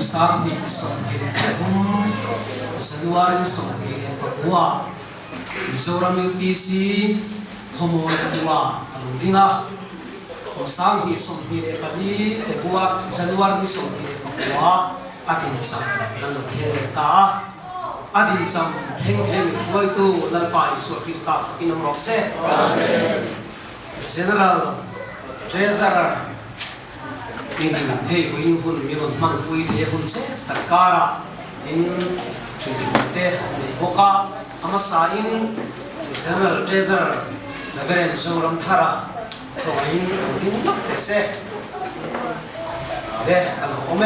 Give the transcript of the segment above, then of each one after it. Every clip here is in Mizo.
2023 January 26 Mizoram UPC Khawmawi khua a lo ding a, kum 2024 February January 29 a dincham kan lo thleng leh ta a, a dincham thleng thei mi hruaitu Lalpa Isua Krista fakin awm rawh se. General Treasurer in hei vawiin hun min rawn hmanpui thei a hun che tak karah tin ṭhingṭhum te nei bawk a, a hmasain General Treasurer Reverend Zoramthara khawngaihin lo ding lawk teh se. Le a lo awm e.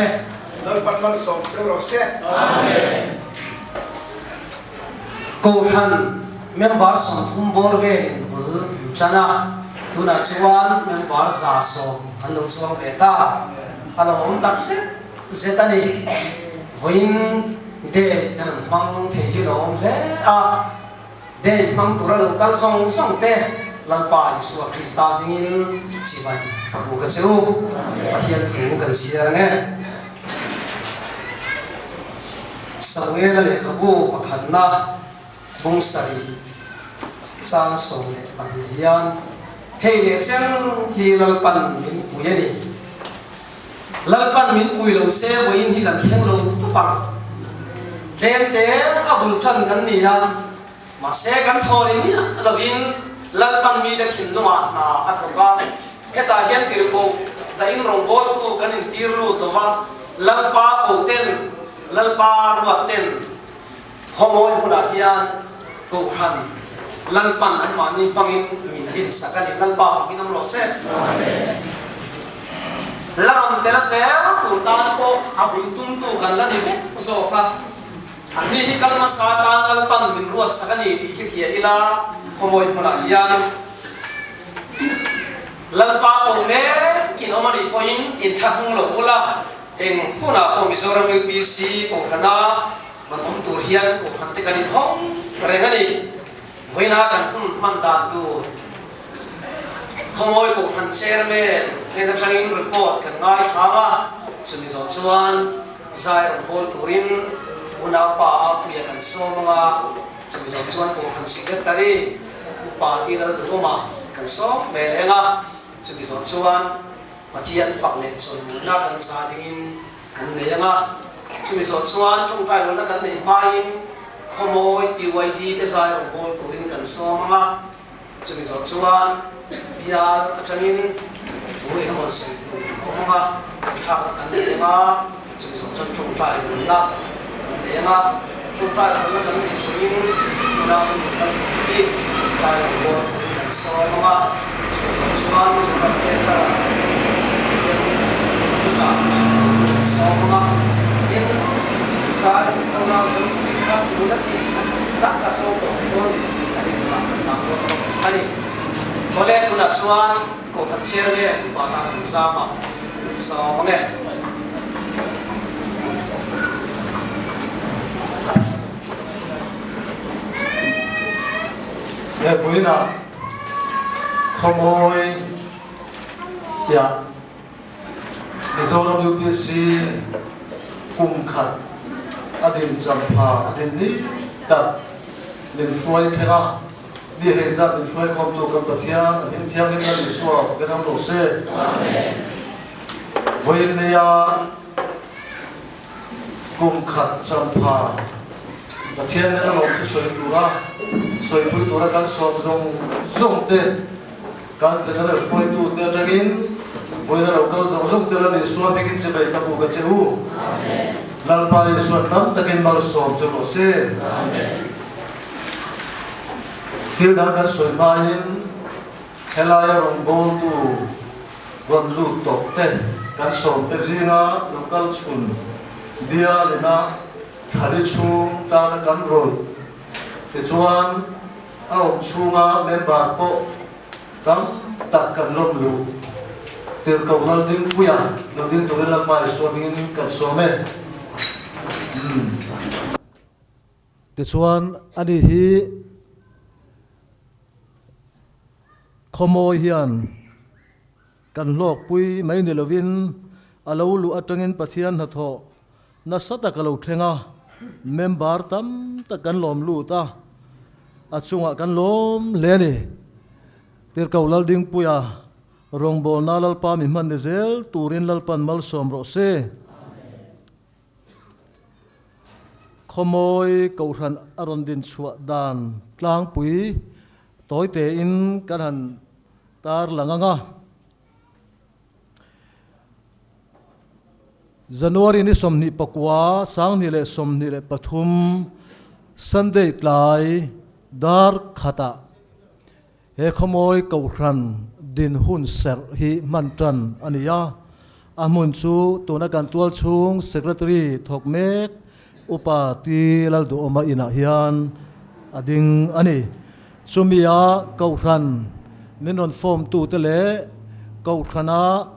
Lalpan malsawm cheu rawh se. Amen. Kohhran member 30 bawr velin bul an tan a, tunah chuan member 110 an lo chuang ve ta. A lo awm tak zet zet a ni. Vawiin day kan han hmang thei hi lo awm hle a, day hmang tura lo kal zawng zawng te Lalpa Isua Krista hmingin chibai ka buk a che u. Pathian thu kan chhiar ang e. Samuela lehkhabu pakhatna bung sarih chang 12 hian, Hei leh chen hi Lalpan min pui a ni. Lalpan min pui lo se vawiin hi kan thleng lo tawp ang. Tlemte a bul tan kan ni a, mahse kan thaw ni miah lovin Lalpan mite thinlungah hna a thawk a. Hetah hian tirhkoh dahin rawngbawltu kan intir lut lo va, Lalpa koh ten, Lalpa ruat ten khawmawi hmunah hian Kohhran Lalpan anmahni hmangin min dinsak a ni. Lalpa fakin awm rawh se. La rawn tel zel tur tan pawh a bul tumtu kan la ni vek zawk a. Anni hi kal hmasa tan Lalpan min ruatsak a ni tih hi hria ila khawmawi hmunah hian Lalpa pawh mek in awm a nih pawhin inthlahrung lo ula, eng hunah pawh Mizoram UPC Kohhrana rawn awm tur hian Kohhran te kan inhawng reng a ni. Vawiina kan hun hman dan tur Khawmawi Kohhran Chairman hnen atangin report kan ngaithla a, chumi zawh chuan zai rawn hawl turin unaupa Apuia kan sawm ang a, chumi zawh chuan Kohhran Secretary Upa Pi Lalduhawma kan sawm ve leng a, chumi zawh chuan Pathian fak leh chawlhmuhna kan za dingin kan nei ang a, chumi zawh chuan tawngtai lohna kan neih hmain Khawmawi PYD te zai rawn bawl turin kan sawm ang a, chumi zawh chuan bial atangin thu engemaw sawi tur a awm ang a, thlakna kan nei ang a, chumi zawh chuan tawngtai lohna kan nei ang a. Tawngtai lohna kan neih zawhin unau kan rawn kal tur hi zai rawn bawl turin kan sawm ang a, chumi zawh chuan General Treasurer Pathian thuchah hrilh turin kan sawm ang a, tin, zai unau kan tih kha tul a tih zat zat a sawm tawh thei dawn a ni tunah kan dah dawn bawk a ni. Awle tunah chuan Kohhran Chairman Upa tan kan zam a, sawm ang e. He puiinah khawmawi piah Mizoram UPC kum khat a din champha a din ni tak min hruai thleng a. Mi hei zat min hruai khawmtu kan Pathian a hming thianghlim Lal Isua fakin awm rawh se. Vawiin neia kum khat champha Pathian nen a lawmthu sawi tura sawipui tura kan sawm zawng zawng te kan General hruaitu te atangin vawiin a lo kal zawng zawng te Lal Isua hmingin chibei ka hmu ka che u. Lalpa Isuan tam takin malsawm che rawh se. Thil dang kan sawi hmain helaia rawngbawltu rawn lut tawh te kan sawm te zinga local chhun bial ina thali chhung tana kan rawih tichuan a awm chhunga member pawh tam tak kan lawm luh tirhkoh Laldingpuia lo ding turin Lalpa Isua hmingin kan sawm e. Tichuan, ani hi khawmawi hian kan hlawkpui mai ni lovin a lo luh atangin Pathian hnathawh nasa tak a lo thleng a, member tam tak kan lawm lut a, a chungah kan lawm hle a ni. Tirhkoh Laldingpuia rawngbawlna Lalpa mi hman ni zel turin Lalpan malsawm rawh se. Khawmawi Kohhran a rawn din chhuah dan tlangpui tawi tein kan han tar lang ang a. January ni 24, 2023, Sunday tlai dar khatah he Khawmawi Kohhran din hun serh hi hman tan a ni a. A hmun chu tuna kan tual chhung Secretary thawk mek Upa Ti Lalduhawma inah hian a ding a ni. Chumia Kohhran min rawn form tute leh Kohhrana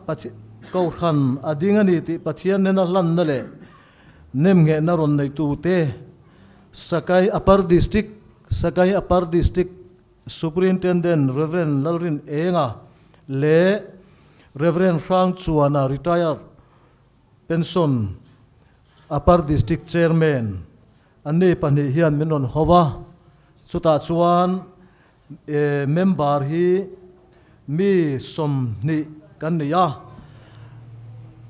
Kohhran a ding a ni tih Pathian nena hlanna leh nemnghehna rawn neitute Sakai Upper District Sakai Upper District Superintendent Rev. Lalrin Enga leh Rev. Hrangchuana Retired Pension Upper District Chairman Anni pahnih hian min rawn ho va, chutah chuan member hi mi 20 kan ni a.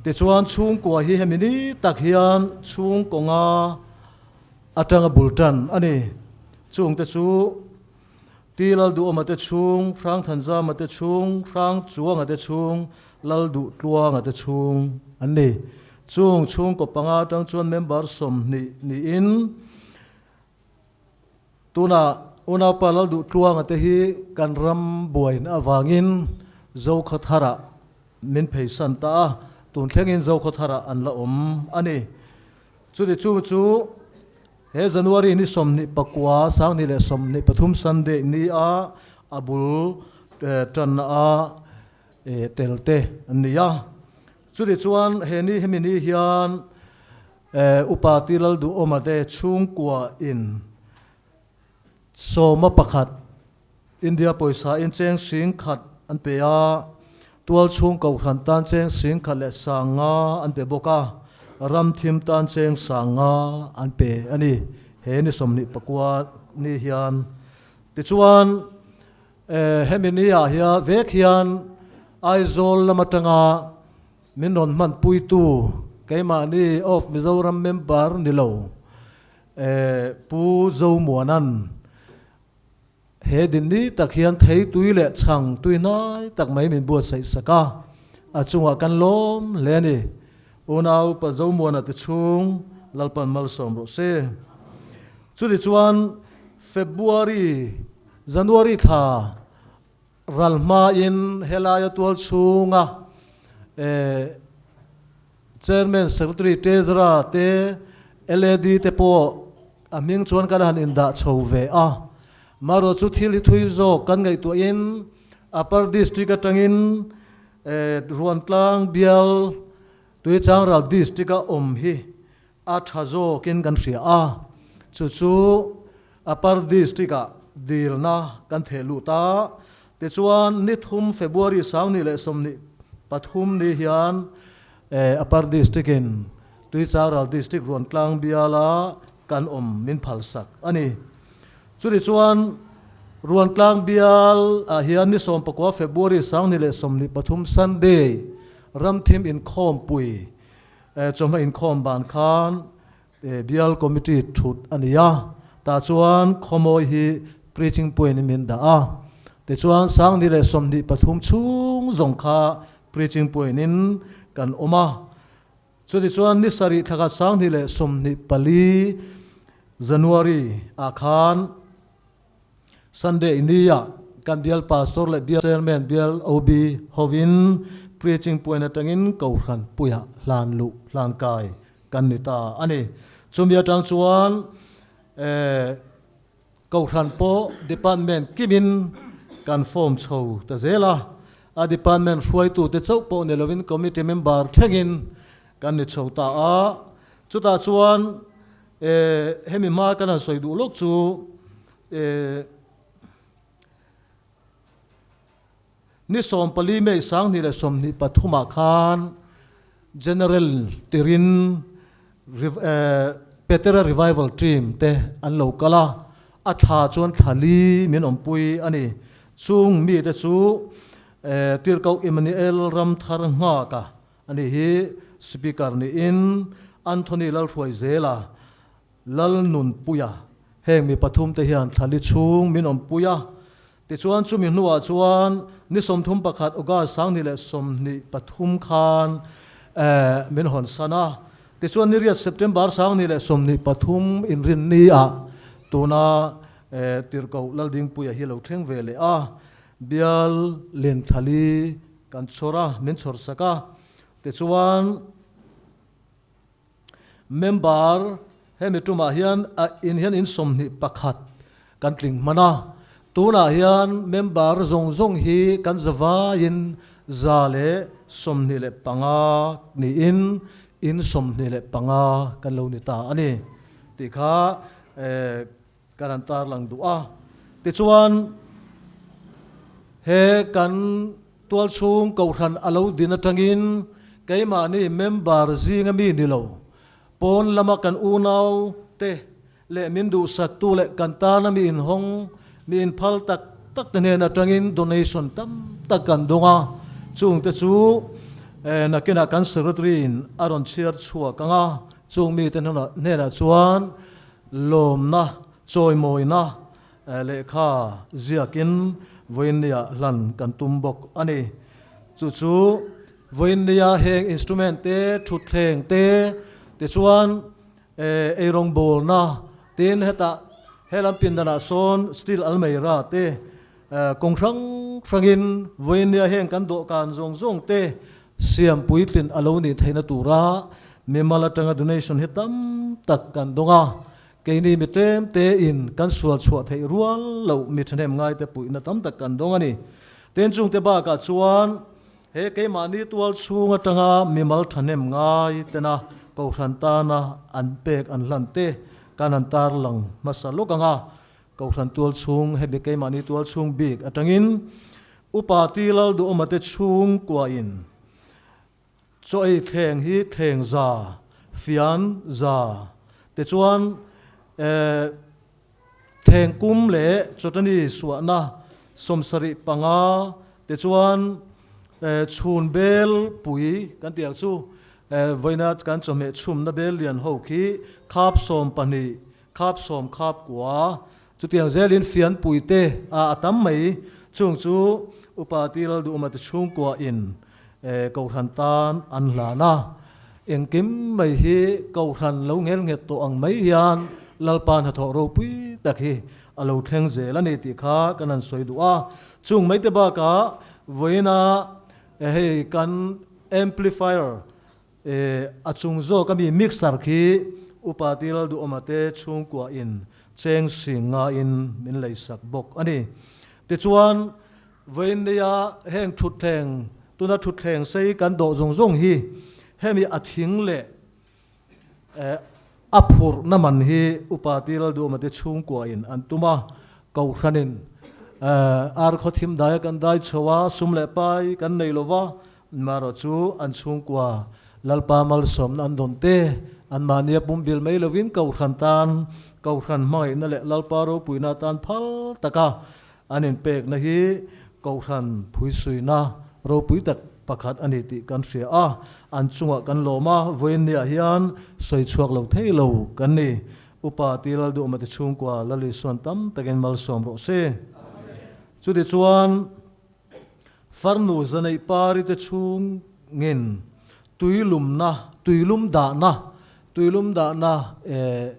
Tichuan chhungkua hi hemi ni tak hian chhungkawnga atanga bul tan a ni. Chungte chu Ti Lalduhawma te chhung, Hrangthanzama te chhung, Hrangchuanga te chhung, Lalduhtluanga te chhung an ni. Chung chhungkaw panga atang chuan member 20 niin tunah unaupa Lalduhtluanga te hi kan ram buaina avangin Zokhawtharah min pheisan ta a, tun thlengin Zokhawtharah an la awm a ni. Chuti chung chu He January ni 29, 2023 Sunday ni a a bul tanna a tel te an ni a. Chuti chuan he ni hemi ni hian Upa Ti Lalduhawma te chhungkua in 11 India pawisa in cheng 10,000 an pe a, tual chhung kohhran tan cheng 10,500 an pe bawk a, ram thim tan cheng 5,000 an pe a ni. He ni 29 ni hian tichuan hemi ni ah hian vek hian Aizawl lam atanga min rawn hmanpuitu keimahni of Mizoram member ni lo Pu Zomuanan He dinni tak hian thei tui leh chhang tui hnai tak mai min buatsaih sak a, a chungah kan lawm hle a ni. Unau Pa Zomuana te chhung Lalpan malsawm rawh se. Chuti chuan February, January thla ral hmain helaia tual chhunga Chairman, Secretary, Treasurer te, LAD te pawh a hming chuan kan han indah chho ve a. Marawh chu thil hi thui zawk kan ngaihtuahin Upper District atangin Ruantlang bial Tuichangral District-a awm hi a tha zawkin kan hria a. Chu chu Upper District-ah dilna kan theh lut a. Tichuan, ni thum February 2023 ni hian Upper District-in Tuichangral District Ruantlang biala kan awm min phalsak a ni. Chutichuan, Ruantlang bial ah hian ni 19 February 2023 Sunday ramthim inkhawmpui chawhma inkhawm ban khan Bial Committee thut a ni a, tah chuan Khawmawi hi preaching point in min dah a, tichuan 2023 chhung zawng kha preaching point in kan awm a, chutichuan ni sarih thlakhat 2024 January ah khan Sunday nia kan bial pastor leh bial chairman bial OB hovin preaching point atangin Kohhran puiah hlan luh hlan kai kan ni ta a ni. Chumi atang chuan Kohhran pawh department kimin kan form chho ta zel a, a department hruaitute chauh pawh ni lovin committee member thlengin kan ni chho ta a. Chutah chuan hemi hma kan han sawi duh lawk chu Ni 14 May 2023 ah khan General tirin Petera Revival Team te an lo kal a, a thla chuan thla li min awmpui a ni. Chung mite chu Tirhkoh Emmanuel Ramthar nghaka a nih hi Speaker niin Anthony Lalhruaizela Lalnunpuia, Heng mi pathumte hian thla li chhung min awmpui a, tichuan chumi hnuah chuan ni 31 August 2023 khan min hawn san a, tichuan ni riat September 2023 inrinni ah tuna Tirhkoh Laldingpuia hi lo thleng ve leh a, bial len thla li kan chhawr a, min chhawr sak a, tichuan. Member, Hemi tumah hian a in hian in 21 kan tling hman a, tunah hian member zawng zawng hi kan zavaiin 125 niin in 25 kan lo ni ta a ni tih kha kan han tarlang duh a. Tichuan he kan Tualchhung Kohhran a lo din atangin keimahni member zinga mi ni lo, pawn lama kan unau te leh min duhsaktu leh kan tana mi inhawng, mi inphal tak tak te hnen atangin donation tam tak kan dawng a, chungte chu nakinah kan Secretary in a rawn chhiar chhuak ang a, chung mite hnenah chuan lawmna, chawimawina Lehkha ziakin vawiinnia hlan kan tum bawk a ni. Chu chu vawiinnia heng instrument te, thutthleng te, tichuan eirawngbawlna tin hetah helam pindanah sawn steel almeira te kawng hrang hrangin vawiinnia heng kan dawhkan zawng zawng te siam puitlin a lo nih theihna tura mimal atanga donation hi tam tak kan dawng a. Keini mi tlem tein kan sual chhuah theih rual loh mi thahnem ngaite puihna tam tak kan dawng a ni. Tin chungte bakah chuan he keimahni tual chhung atanga mimal thahnem ngai tena Kohhran tana an pek an hlan te kan han tarlang hmasa lawk ang a. Kohhran tual chhung hemi keimahni tual chhung bik atangin Upa Ti Lalduhawma te chhungkuain Chaw ei thleng hi thleng za, fian za te chuan thleng kum leh chawtani suahna 75 te chuan chhun bel pui kan tih ang chu vawiina kan chawhmeh chhumna bel lian ho khi khap 12 khap 10 khap kua chutiang zelin fian pui te a tam mai chung chu Upa Ti Lalduhma te chhungkua in Kohhran tan an hlan a, engkim mai hi Kohhran lo ngel nghet tawh ang mai hian Lalpa hnathawh ropui tak hi a lo thleng zel a ni tih kha kan han sawi duh a. Chung mai te bakah vawiina hei kan amplifier a chung zawk ami mixer khi Upa Ti Lalduhawma te chhungkua in cheng sing ngaiin min leisak bawk a ni. Tichuan Vawiinnia heng thutthleng, tuna thutthleng sei kan dawh zawng zawng hi hemi a thing leh a phurhna man hi Upa Ti Lalduhawma te chhungkuain an tum a, Kohhranin ar khaw thim daia kan dai chho a, sum leh pai kan nei lo va, marawh chu an chhungkua Lalpa malsawmna an dawn te, anmahnia pumbil mai lovin Kohhran tan, Kohhran hmangaihna leh Lalpa ropuina atan phal taka An inpekna hi Kohhran phuisuina ropui tak pakhat a ni tih kan hria a, an chungah kan lawm a, vawiinniah hian sawi chhuak lo thei lo kan ni. Upa Ti Lalduhma te chhungkua Lalisuan tam takin malsawm rawh se. Chutichuan Farnu Zaneih Pari te chhungin tuilumna, tuilum dahna, tuilum dahna eh,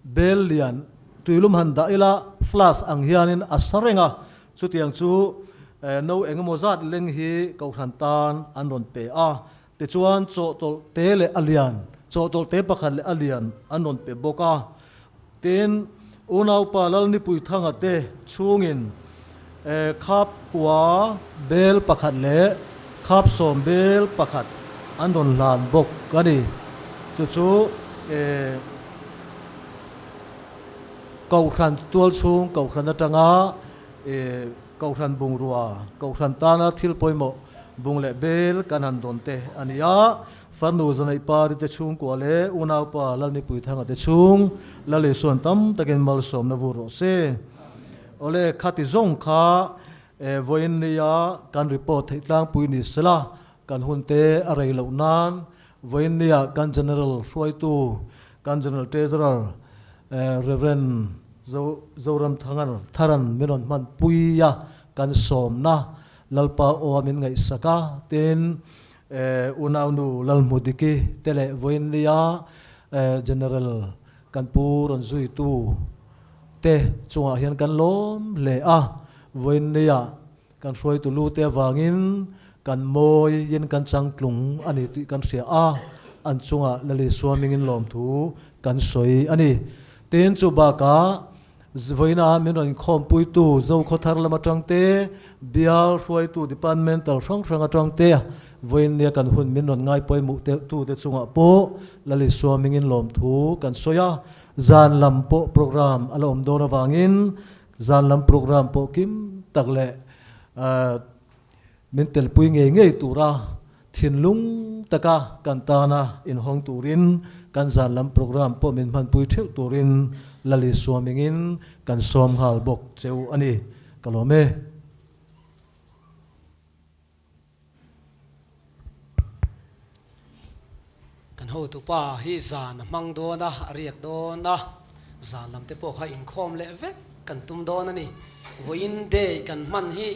Bel lian tuilum han dah ila flask ang hianin a sa reng a, chutiang chu no eng emaw zat leng hi Kohhran tan an rawn pe a, tichuan chawhtawlh te leh a lian, chawhtawlh te pakhat leh a lian an rawn pe bawk a. Tin, unaupa Lalnipuithanga te chhungin khap kua bel pakhat leh khap 10 bel pakhat an rawn hlan bawk a ni. Chu chu. Kohhran tual chhung Kohhran atanga Kohhran bungrua, Kohhran tana thil pawimawh bung leh bel kan han dawn te a ni a. Farnu Zanaih Pari te chhungkua leh unaupa Lalnipuithanga te chhung Lal Isuan tam takin malsawmna vur rawh se. Awle khati zawng kha vawiin nia kan report theih tlangpui ni sela kan hun te a rei loh nan vawiin nia kan General hruaitu kan General Treasurer Rev. Zoramthangan Tharan min rawn hmanpui a kan sawmna Lalpa aw a min ngaihsak a, tin unaunu Lalhmudiki te leh vawiinlia General kan pu rawn zuitu te chungah hian kan lawm hle a, vawiinlia kan hruaitu lu te avangin kan mawiin kan changtlung a ni tih kan hria a, an chungah Lalisua mingin lawmthu kan sawi a ni. Tin chu bakah Vawiina min rawn inkhawmpuitu Zokhawthar lam atang te, bial hruaitu departmental hrang hrang atang te, vawiinnia kan hun min rawn ngai pawimawh tu te chungah pawh Lalisua mingin lawmthu kan sawi a. Zan lam pawh program a la awm dawn avangin zan lam program pawh kim tak leh Min telpui ngei ngei tura thinlung taka kan tana inhawng turin kan zan lam program pawh min hmanpui theuh turin Lali Suamingin kan sawm nghal bawk cheu a ni. Ka lawm e. Kan hotupa hi zan a hmang dawn a, a riak dawn a, zan lam te pawh kha inkhawm leh vek kan tum dawn a ni. Vawiin day kan hman hi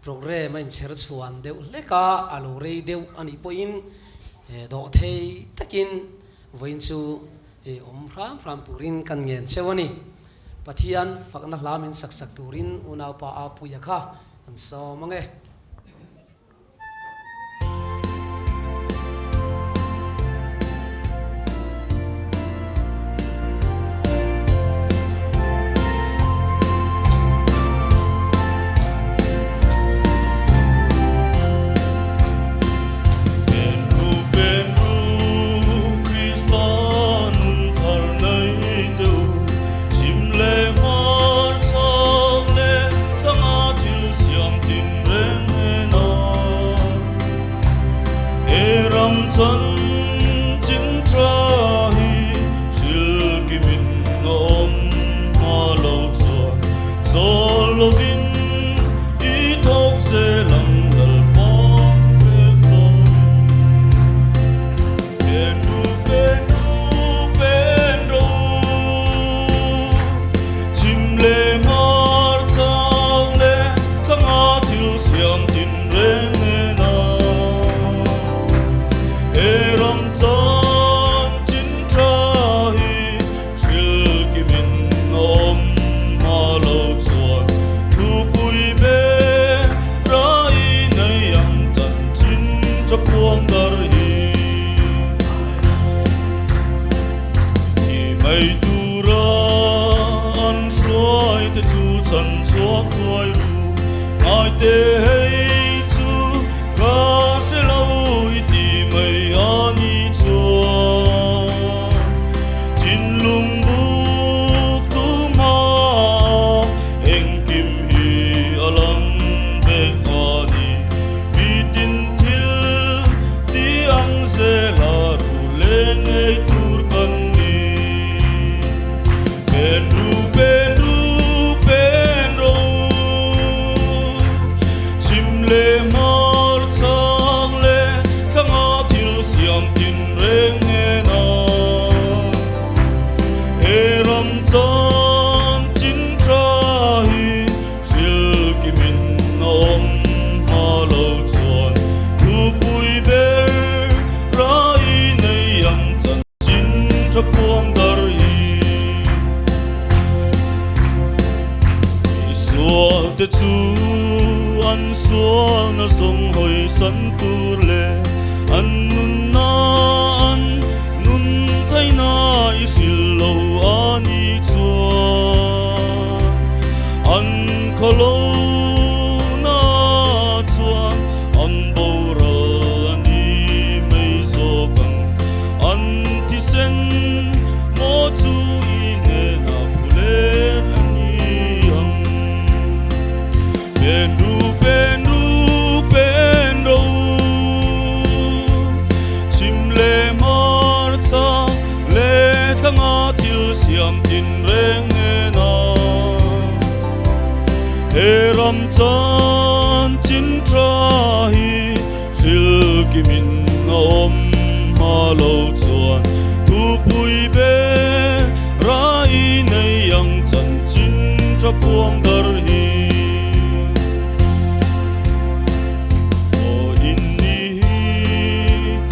Programme a inchher chhuan deuh hlek a, a lo rei deuh a nih pawhin dawh thei takin vawiin chu awm hram hram turin kan ngen cheu a ni. Pathian fakna hla min sak sak turin unaupa Apuia kha kan sawm ang e. thanga thil siam tin reng nena he ram chanchin tha hi hril kimin a awm hma lo chuan thupui be rai nei ang chanchin tha puang dar hi. Aw in ni hi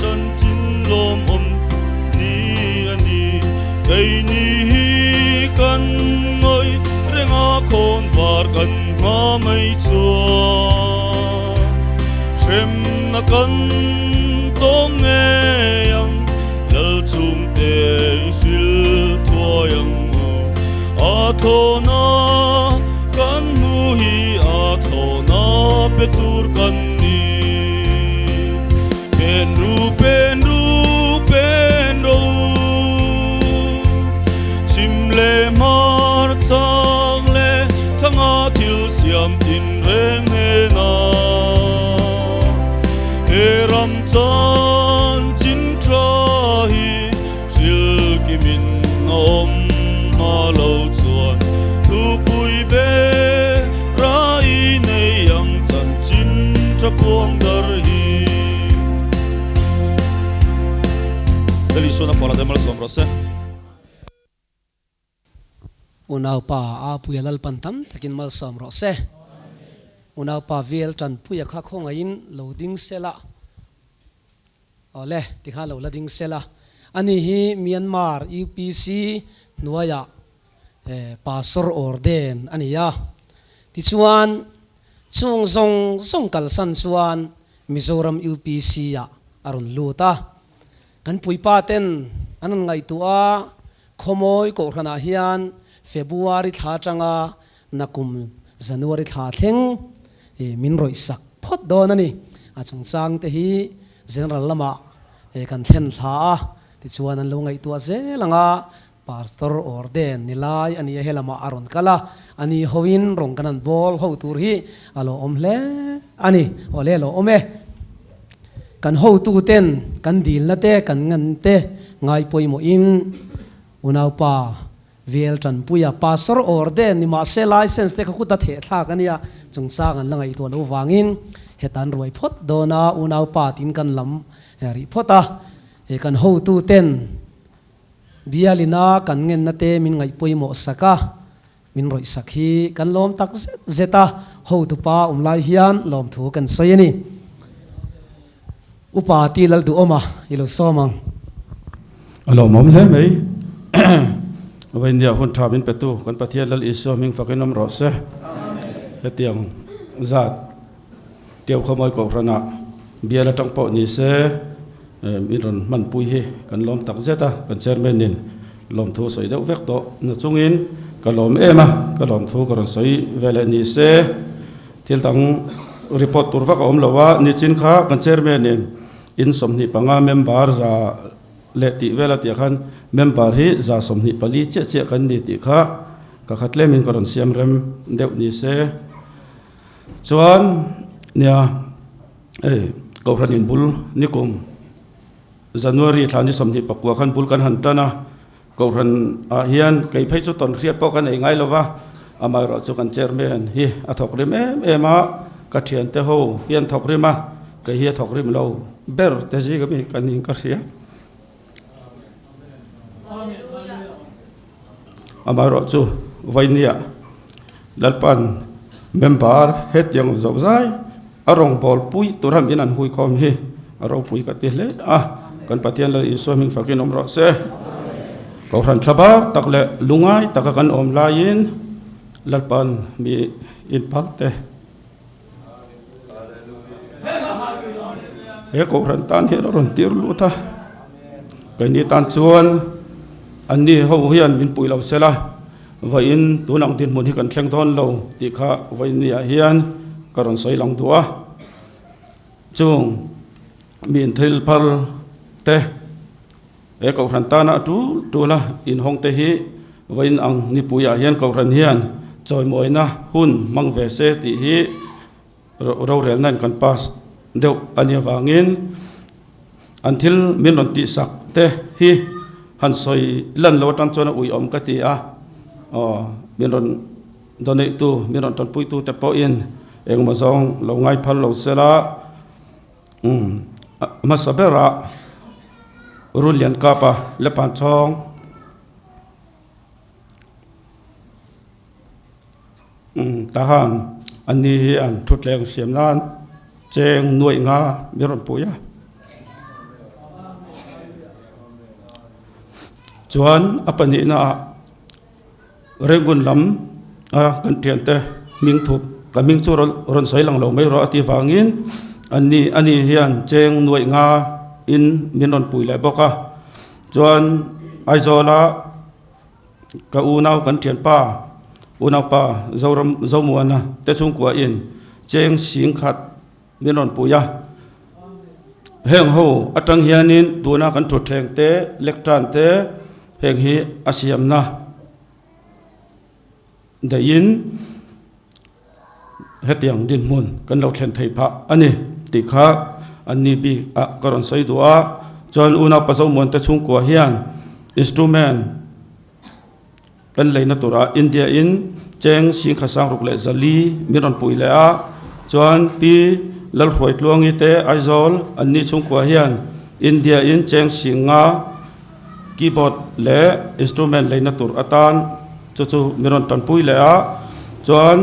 chanchin lawmawm ni a ni. Keini hi kan ngawi reng a khawn var kan hma mai chuan hremna kan tawng ngei ang lal chhungte i hrilh thuai ang u. A thlawna kan hmu hi a thlawna pe tur kan ni. Pen ru pen ru pen ro Chim leh hmar chak leh thanga thil siam tin reng hnena He ram chanchin tha hi Hril kimin a awm hma lo chuan thupui be rai nei ang chanchin tha puang dar hi. Delhi Sona Fawla te malsawm rawh se. Unaupa Apuia Lalpan tam takin malsawm rawh se. Unaupa VL Tanpuia kha khawngaihin lo ding sela. Awle, tikhan lo la ding sela. Ani hi Myanmar UPC hnuaiah Pastor Orden a ni a. Tichuan, chung zawng zawng kalsan chuan Mizoram UPC ah a rawn lut a. Kan puipa ten an rawn ngaihtuah a, Khawmawi Kohhranah hian February thla atanga nakum January thla thleng min rawih sak phawt dawn a ni. A chungchang te hi General lamah kan thlen thla a, tichuan an lo ngaihtuah zel ang a, Pastor Orden ni lai a nia helamah a rawn kal a, a ni hoin rawn kan han bawl ho tur hi a lo awm hle a ni. Awle lo awm e. Kan hotuten kan dilna te kan ngan te ngai pawimawhin unaupa Vel Tanpuia Pastor Orden ni mahse license te kha kut a theh thlak a nia, chungchang an la ngaihtuah loh vangin heta an ruai phawt dawn a, unaupa tiin kan lam rih phawt a, kan hotuten Bialina kan ngenna te min ngaih pawimawh sak a, min rawih sak hi kan lawm tak zet zet a, hotupa awm lai hian lawmthu kan sawi a ni. Upa ti lal duhawm a, i lo sawm ang. A lawmawm hle mai. Vawinia hun tha min petu kan Pathian Lal Isua hming fakin awm rawh se. Hetiang zat Teu Khawmawi Kohhranah bial atang pawh ni se min rawn hmanpui hi kan lawm tak zet a, kan chairman in lawmthu sawi deuh vek tawh na chungin ka lawm em a, ka lawmthu ka rawn sawi ve leh ni se. Thil dang report tur vak a awm lo a, nichin kha kan chairman in in 25 member za leh tih vel a tih ah khan member hi za 24 chiah chiah kan ni tih kha ka khat tlem in ka rawn siam rem deuh ni se. Chuan nia hei Kohhran in bul nikum January thla ni 29 khan bul kan han tan a. Kohhran ah hian kei phei chu tawn hriat pawh ka nei ngai lo va, amaherawh chu kan chairman hi a thawk rim em em a, ka thiante ho hian thawk rim a, kei hi a thawk rim lo ber te zing ami ka ning ka hria. Amaherawh chu Vainia Lalpan member hetiang zawh zai a rawngbâwl pui tura min an hui khawm hi a ropui ka ti hle a, kan Pathian Lal Isua hming fakin awm rawh se. Kohhran thla bar tak leh lungai taka kan awm laiin Lalpan mi inphal te he kohhran tan hian a rawn tir lut a, keini tan chuan anni ho hian min pui lo sela. Vawiin tun ang dinhmun hi kan thleng dawn lo tih kha vawiin ni ah hian ka rawn sawi lang duh a. Chung mi thil phar te he kohhran tana a tul tul a inhawng te hi vawiin ang nipui ah hian kohhran hian chawimawina hun hmang ve se tih hi rorelna in kan pass deuh a nih avangin an thil min rawn tihsak te hi. han sawi lan lo atang chuan a uiawm ka ti a, aw min rawn donate tu, min rawn tanpui tu te pawhin engmaw zawng lo ngai phal lo sela, umm hmasa berah Runlian Kapa Lepanchawng. Tahan anni hi an thutleng siam nan cheng nuaih nga min rawn pui a. Chuan a pahnihna ah Rangoon lam a kan thiante hming thup ka hming chu rawn sawi lang lo mai rawh a tih vangin anni ani hian cheng nuaih nga in min rawn pui leh bawk a. Chuan Aizawl a Ka unau kan thianpa, unaupa Zoram Zomuana te chhungkua in cheng sing khat min rawn pui a. Heng ho atang hianin tuna kan thutthleng te, lectern te heng hi a siamna daihin hetiang dinhmun kan lo thlen thei phah a ni tih kha anni bik ah ka rawn sawi duh a. Chuan unaupa Zomuan te chhungkua hian instrument kan leina turah India in cheng singkha sang ruk leh zali min rawn pui leh a. Chuan Pi Lalhruaitluangi te Aizawl anni chhungkua hian India in cheng singa keyboard leh instrument leina tur atan chu chu min rawn tanpui leh a chuan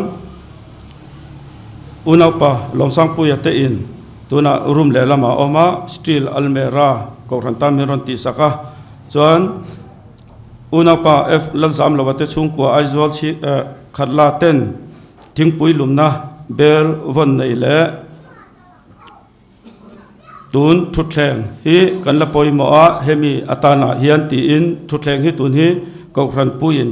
unaupa Lawmsangpuia te in tunah room leh lamah a awm a steel almera kohhran tan min rawn tihsak a chuan unaupa F Lalzamlova te chhungkua Aizawl chhi eh Khatla ten thingpui lumna bel vawn nei leh Tun thutthleng hi kan la pawimawh a, hemi atanah hian tiin thutthleng hi tun hi Kohhran puiin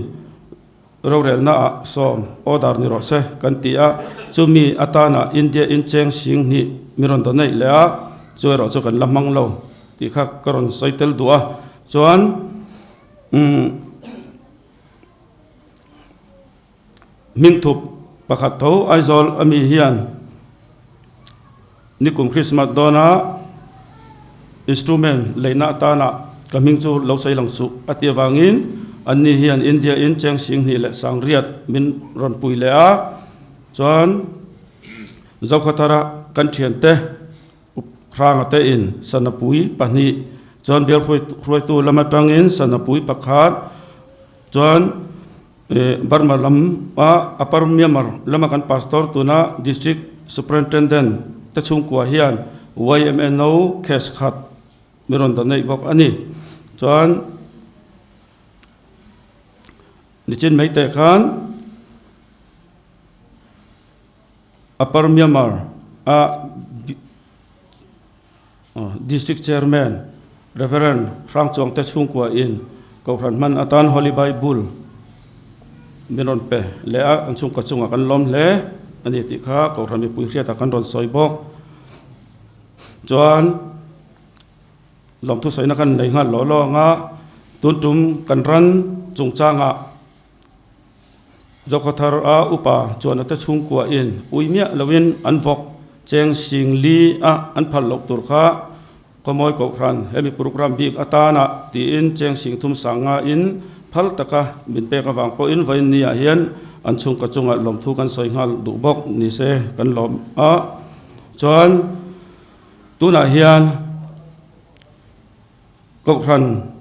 rorelna ah sawm order ni rawh se kan ti a, chumi atana India in cheng sing hnih mi rawn donate leh a, chu erawh chu kan la hmang lo tih kha ka rawn sawi tel duh a, chuan umm Hmingthup pakhat tho Aizawl ami hian nikum Christmas dawna instrument leihna atana ka hming chu lo sawi lang suh a tih avangin anni hian India in cheng singhnih leh sangriat min rawn pui leh a, chuan Zokhawthara kan thiante Hranga te in sanapui pahnih chuan bial hruaitu lam atangin sanapui pakhat chuan Burma lam a Upper Myanmar lama kan pastor tuna District Superintendent te chhungkua hian YMNO case khat mi rawn donate bawk a ni. Chuan nichin mai teh khan Upper Myanmar a District Chairman Rev. Hrangchuangte chhungkua in Kohhran hman atan Holy Bible min rawn pe leh a, an chhungkua chungah kan lawm hle a ni tih kha Kohhran mipui hriatah kan rawn sawi bawk. Chuan lawmthu sawina kan nei nghal lawh lawng a, tun tum kan ran chungchangah Zokhawthar a upa chuan ate chhungkua in ui miah loin an vawk cheng sing li a an phal loh tur kha Khawmawi Kohhran hemi program bik atana tiin cheng sing thum sang nga in phal taka min pek avang pawhin vawiin ni ah hian an chhungkaw chungah lawmthu kan sawi nghal duh bawk ni se kan lawm a. Chuan tunah hian Kohhran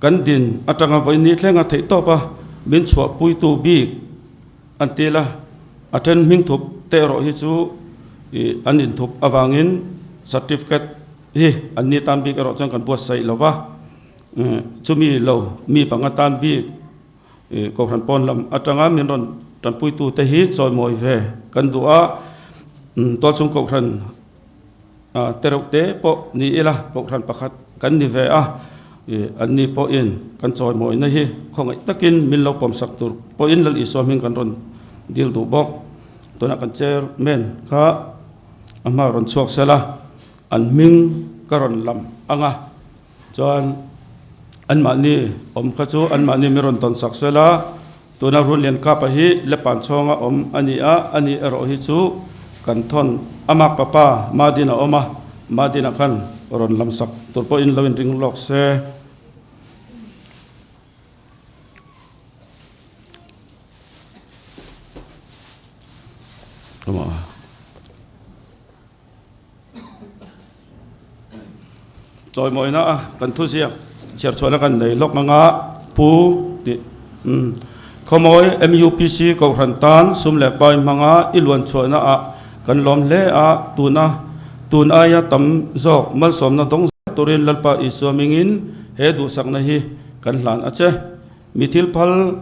kan din atanga vawiin thlenga theih tawp a, min chhuahpuitu bik an til a, a then hming thup te erawh hi chu ih an inthup avangin certificate hi an ni tan bik erawh chuan kan buatsaih lo va, chumi lo mi panga tan bik ih Kohhran pawn lam atanga min rawn tanpuitu te hi chawimawi ve kan duh a, tualchhung Kohhran. Tereuh te pawh ni ila kohhran pakhat kan ni ve a, an ni pawhin kan chawimawina hi khawngaih takin min lo pawmsak tur pawhin Lal Isua hming kan rawn dil duh bawk. Tunah kan chairman kha a hma rawn chhuak sel a, an hming ka rawn lam ang a, chuan anmahni awm kha chu anmahni min rawn tawnsak sel a, Tuna Runlian Kapa hi Lepan chhawnga awm a ni a, ani erawh hi chu kan thawn a mak papa Madin a awm a, Madin-a khan rawn lamsak tur pawhin lo inring lawk se. Chawimawina a kan thuziak chhiar chhuahna kan nei lawk anga Pu tih umm Khawmawi MUPC Kohhran tan sum leh pai hmanga i luan chhuahna ah kan lawm hle a, tuna tun aia tam zawk malsawmna dawng zel turin Lalpa Isua mingin he duhsakna hi kan hlan a che. Mi thil phal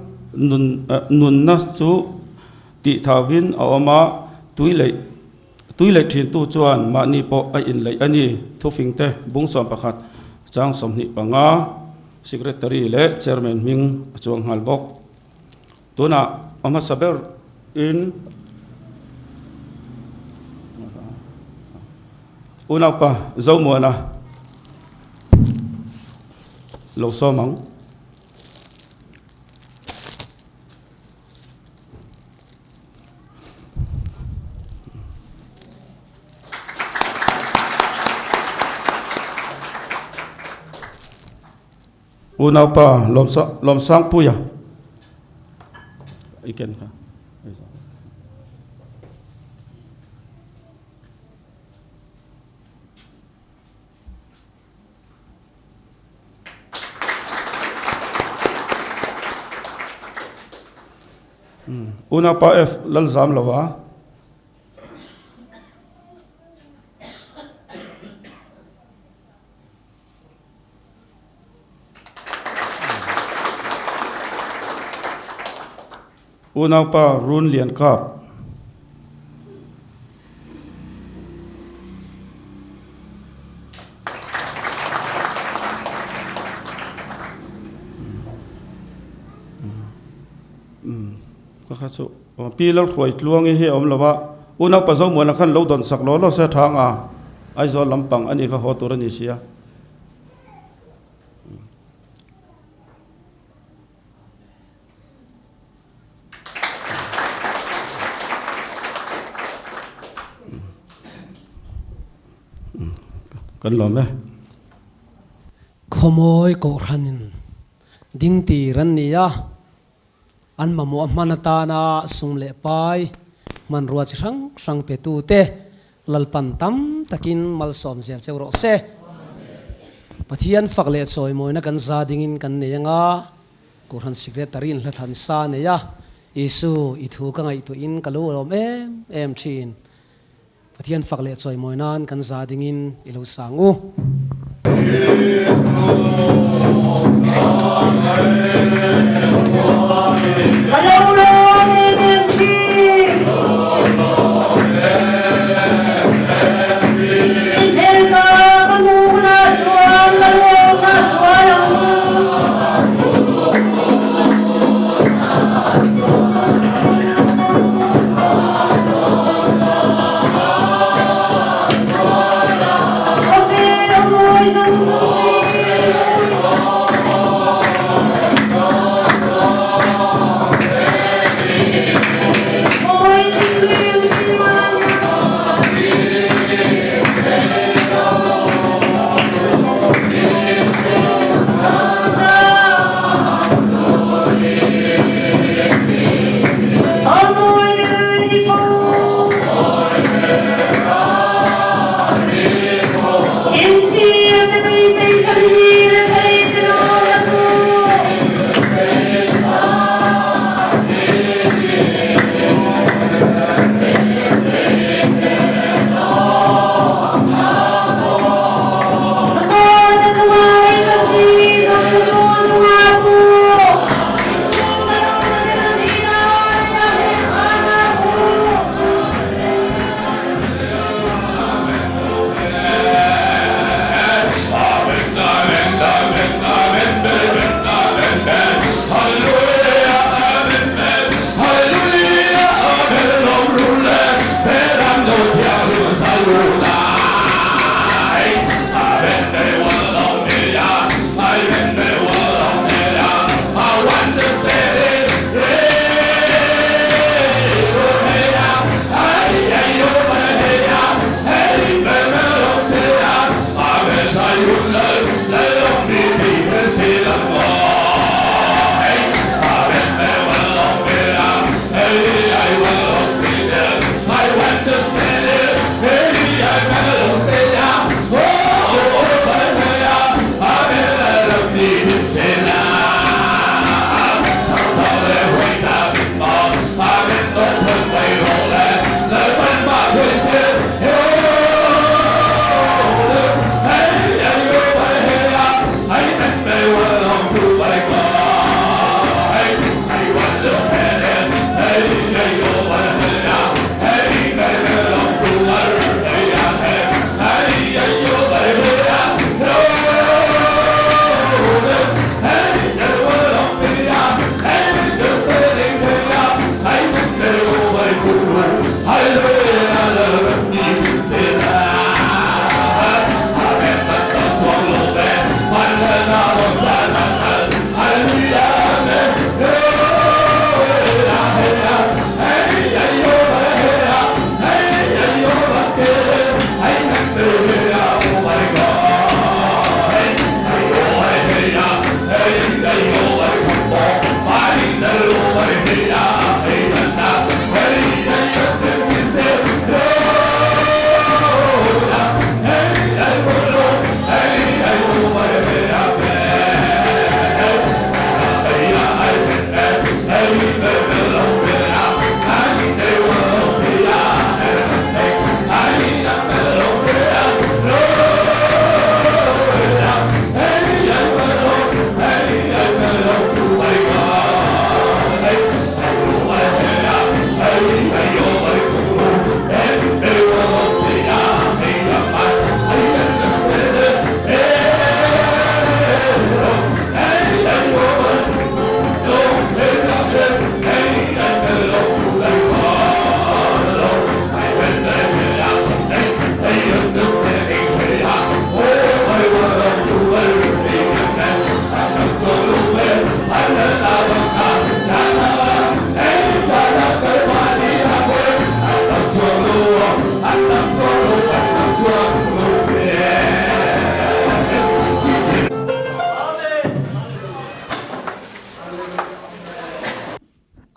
nun nunna chu tih thauhin a awm a, tui leh Tui leh thintu chuan mahni pawh a inleih a ni. Thufingte bung 11 chang 25, Secretary leh Chairman hming a chuang nghal bawk. Tunah a hmasa ber in Unaupa Zomuana lo sawm ang. Unaupa Lawmsangpuia i ken kha. Unaupa F Lalzam lova. Unaupa Run Lian Kap. Ka kha chu Pi Lalhruai Tluangi hi a awm lo a, Unaupa Zomuana khan lo dawn sak law law se tha ang a, Aizawl lampang a nih kha haw tur a ni sia. Kan lawm e. Khawmawi Kohhranin ding tir an ni a, an mamawh a hman atana sum leh pai hmanrua chi hrang hrang petute Lalpan tam takin malsawm zel cheu rawh se. Pathian fak leh chawimawina kan za dingin kan nei anga, Kohhran Secretary in hlathlan sa nei a, Isu i thu ka ngaihtuahin ka lo lawm em em thin. Pathian fak leh chawimawi nan kan za dingin i lo sang u. Ka lo lawm em em thin. I hmel ka ka hmuhna chuan ka lawmna sual ang. Khawvel a mawi zawng zawng hi.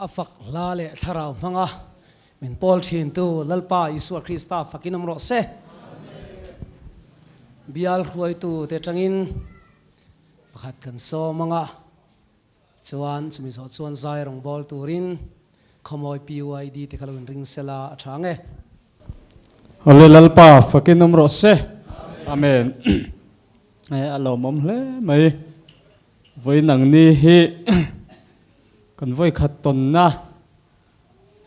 A fak hla leh thlarau hmanga min pawl thintu Lalpa Isua Krista fakin awm rawh se. Bial hruaitu te tangin pakhat kan sawm anga chuan chumi zawh chuan zai rawng bawl turin khawmawi PYD te kha lo inring sela a tha ang e. Awle Lalpa fakin awm rawh se. Amen. A lawmawm hle mai. Vawiin ang ni hi kan vawi khat tawnna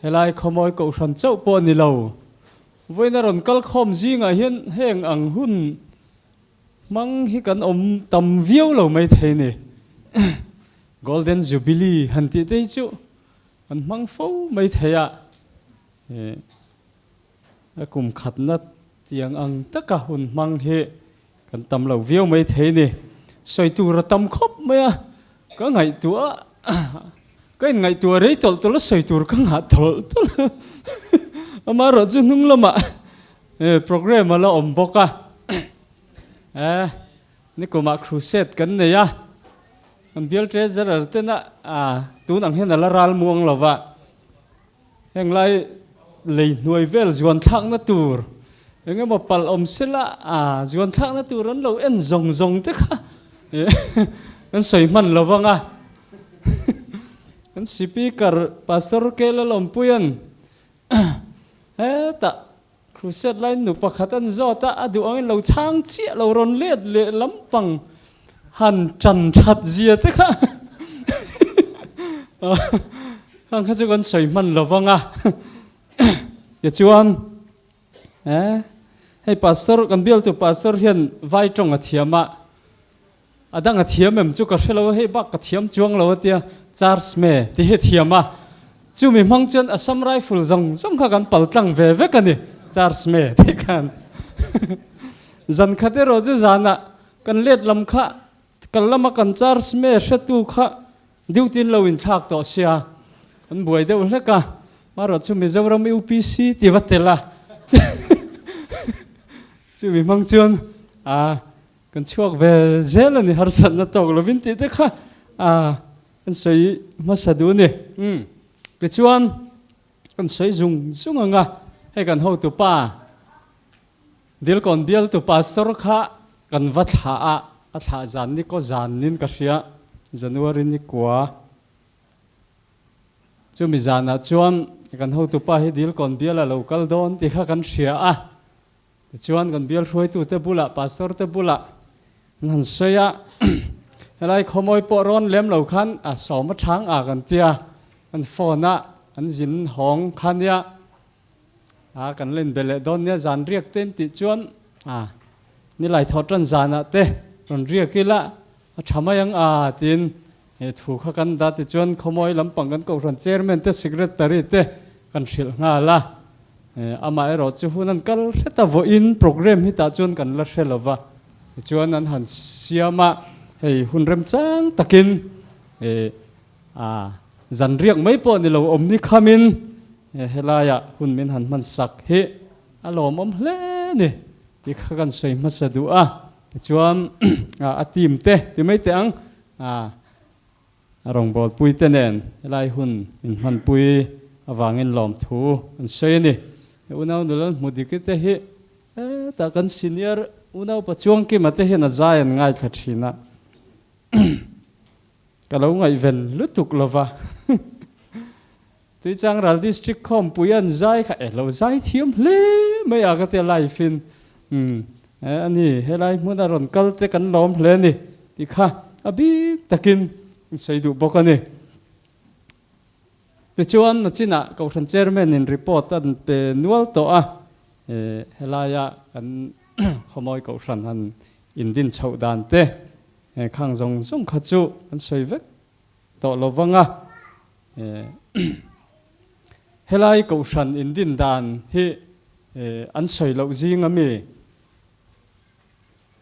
helai khawmawi kohhran chauh pawh a ni lo. Vawiin a rawn kal khawm zingah hian heng ang hun hmang hi kan awm tam viau lo mai thei ni. Golden Jubilee han tih te hi chu kan hmang fo mai thei a. A kum khatna tiang ang taka hun hmang hi kan tam lo viau mai thei ni. Sawi tur a tam khawp mai a, ka ngaihtuah ka inngaihtuah rei tawlh tawlh a sawi tur ka nghah tawlh tawlh a. Amaherawh chu hnung lamah programme a la awm bawk a. Nikumah crusade kan nei a, kan bial treasurer tena tun ang hian a la ral muang lo va. Heng lai lei hnuai vel zuan thlakna tur eng emaw palh awm sela a zuan thlakna tur an lo en zawng zawng te kha kan sawi hman lo vang a. Kan Speaker Pastor Kela Lawmpuia'n hetah Crusade lai nu pakhat an zawt a, a duh angin lo chhang chiah lo rawn let leh lampang han tan that zia te kha khang kha chu kan sawi hman lo vang a. Tichuan eh hei pastor kan bialtu pastor hian vai tawng a thiam a, a dang a thiam em chu ka hre lo a, hei bak ka thiam chuang lo a tia Charles me ti hi a thiam a, chumi hmang chuan Assam Rifle zawng zawng kha kan pal tlang ve vek a ni Charles me tih khan zan khat erawh chu zanah kan let lam kha kal lama kan Charles me hretu kha duty in lo inthlak tawh sia kan buai deuh hlek a, marawh chu Mizoram UPC ti va tel a chumi hmang chuan a Kan chhuak ve zel a ni, harsatna tawk lovin tih te kha kan sawi hmasa duh a ni. Tichuan kan sawi zung zung ang a, hei kan hotu pa Dilkawn bialtu pastor kha kan va thlah a, a thlah zan ni kaw zan nin ka hria, January ni kua. Chumi zanah chuan kan hotu pa hi Dilkawn bial a lo kal dawn tih kha kan hria a. Tichuan kan bial hruaitute bulah, pastor te bulah an han sawi a, helai khawmawi pawh rawn lem lo khan a sawm a chhang a kan tia, kan phone a an zin hawng kha nia, a kan la inbe leh dawn nia zan riak te in tih chuan a nilai thawh tan zanah te rawn riak ila a tha mai ang a tiin he thu kha kan dah tichuan khawmawi lampang kan kohhran chairman te secretary te kan hrilh nghal a. Amah erawh chu hun an kal hret a, vawiin programme hi tah chuan kan la hre lo va, tichuan an han siam a, hei hun remchang takin zan riak mai pawh ni lo awm ni khamin helaiah hun min han hman sak hi a lawmawm hle ni tih kha kan sawi hmasa duh a, tichuan a team te ti mai teh ang. A rawngbawlpui te nen helai hun inhmanpui avangin lawmthu an sawi a ni. He unau nula hmu diki te hi hetah kan senior unau Pachuangkima te hian a zai an ngaithla thin a, ka lo ngaihven lutuk lova. Tuichangral District khawmpui an zai kha e lo zai thiam hle mai a ka tia live in umm a ni helai hmun a rawn kal te kan lawm hle a ni tih kha a bik takin an sawi duh bawk a ni. Tichuan nachinah Kohhran Chairman in report an pe nual tawh a helaia kan khawmawi Kohhran han indin chhoh dan te khang zawng zawng kha chu an sawi vek tawh lo vang a, helai kohhran indin dan hi an sawi loh zing a mi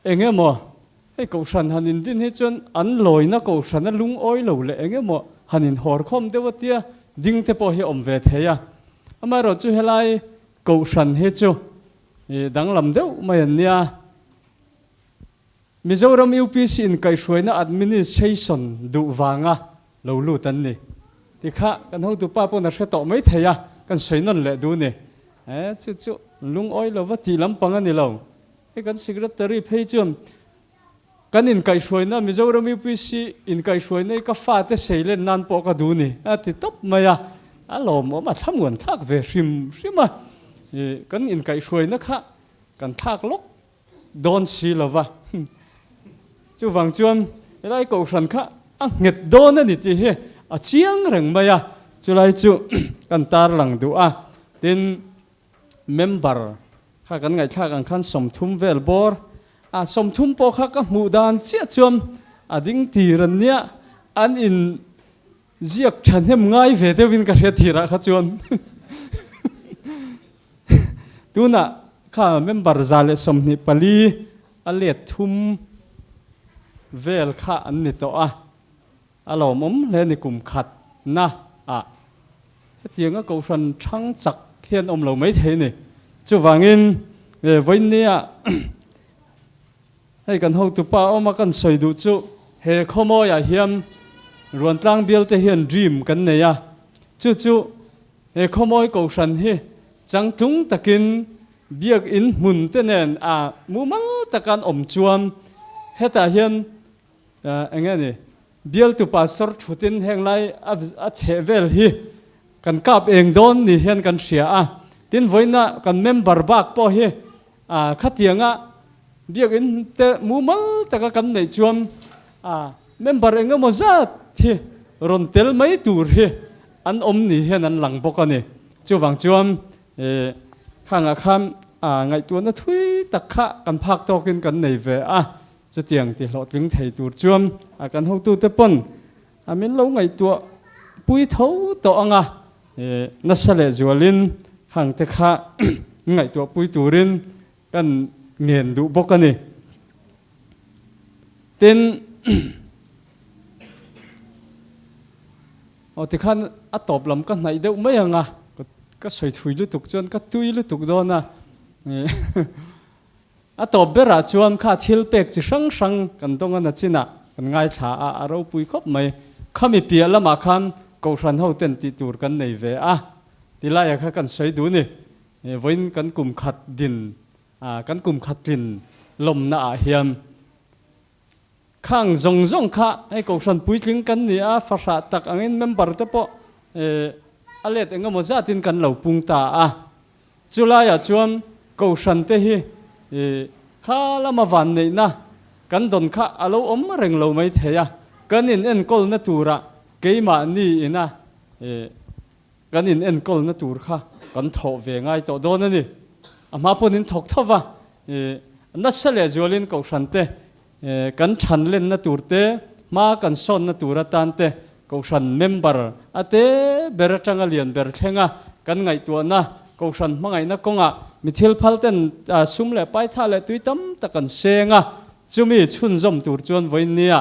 eng emaw hei kohhran han indin hi chuan an lawina kohhran a lungawi lo leh eng emaw han inhawr khawm deuh a tia ding te pawh hi awm ve thei a, amaherawh chu helai kohhran hi chu danglam deuh mai an nia. Mizoram UPC in kaihhruaina administration duh vanga lo lut an ni. Ti kha kan hotupa pawn a hre tawh mai thei a, kan sawi nawn leh duh ni. E, chu chu lungawi lova tih lampang a ni lo. Hei kan secretary phei chuan kan inkaihhruaina Mizoram UPC inkaihhruaina hi ka fate sei len nan pawh ka duh ni a ti tawp mai a, a lawmawm a thlamuan thlak ve hrim hrim a. E, kan inkaihhruaina kha kan thlak lawk dawn si lo va. Chuvang chuan helai kohhran kha a nghet dawn a ni tih hi a chiang reng mai a, chulai chu kan tarlang duh a. Tin, member kha kan ngaihthlak ang khan 30 vel bawr a, 30 pawh kha ka hmuh dan chiah chuan a ding tir an nia, an in ziak thahnem ngai ve deuhin ka hriat thirah kha chuan. Tunah kha member 124 a let thum vel kha an ni tawh a, a lawmawm hle ni kum khat na ah hetianga kohhran thang chak hian awm lo mai thei a ni. Chuvangin vawiinnia hei kan hotupa awma kan sawi duh chu he khawmawiah hian Ruantlang bialte hian dream kan nei a, chu chu He khawmawi kohhran hi changtlung takin biakinn hmun te nen a mumal taka an awm chuan hetah hian eng nge ni bialtu pastor thutin heng lai a chheh vel hi kan kap eng dawn ni hian kan hria a. Tin vawiina kan member bak pawh hi khatianga biakinn te mumal taka kan neih chuan Member eng emaw zat hi rawn tel mai tur hi an awm ni hian an lang bawk a ni. Chuvang chuan khangah khan ngaihtuahna thui tak kha kan phak tawkin kan nei ve a, chutiang ti hlawhtling thei tur chuan kan hotute pawn min lo ngaihtuah pui tho tawh ang a, nasa leh zualin khangte kha ngaihtuah pui turin kan ngen duh bawk a ni. Tin, aw tikhan a tawp lam ka hnaih deuh mai ang a, ka sawi thui lutuk chuan ka tui lutuk dawn a. A tawp berah chuan kha thil pek chi hrang hrang kan dawng a nachinah kan ngaithla a, a ropui khawp mai. Khami piah lamah khan Kohhran ho ten tih tur kan nei ve a, tilaiah kha kan sawi duh ni. Vawiin kan kum khat din Kan kum khat tlin lawmna ah hian khang zawng zawng kha hei kohhran puitling kan ni a, fahrah tak angin member te pawh a let eng emaw zatin kan lo pung ta a. Chulaiah chuan kohhran te hi kha lama vanneihna kan dawn kha a lo awm reng lo mai thei a, kan in enkawlna turah keimahni ina Kan in enkawlna tur kha kan thawh ve ngai tawh dawn a ni. A hma pawn in thawk tho va, nasa leh zualin Kohhran te kan than lenna tur te, hma kan sawnna tur atan te, Kohhran member a te ber atanga lian ber thlenga kan ngaihtuahna, Kohhran hmangaihna kawngah mi thil phal ten sum leh paitha leh tui tam tak an seng a, chumi chhunzawm tur chuan vawiinnia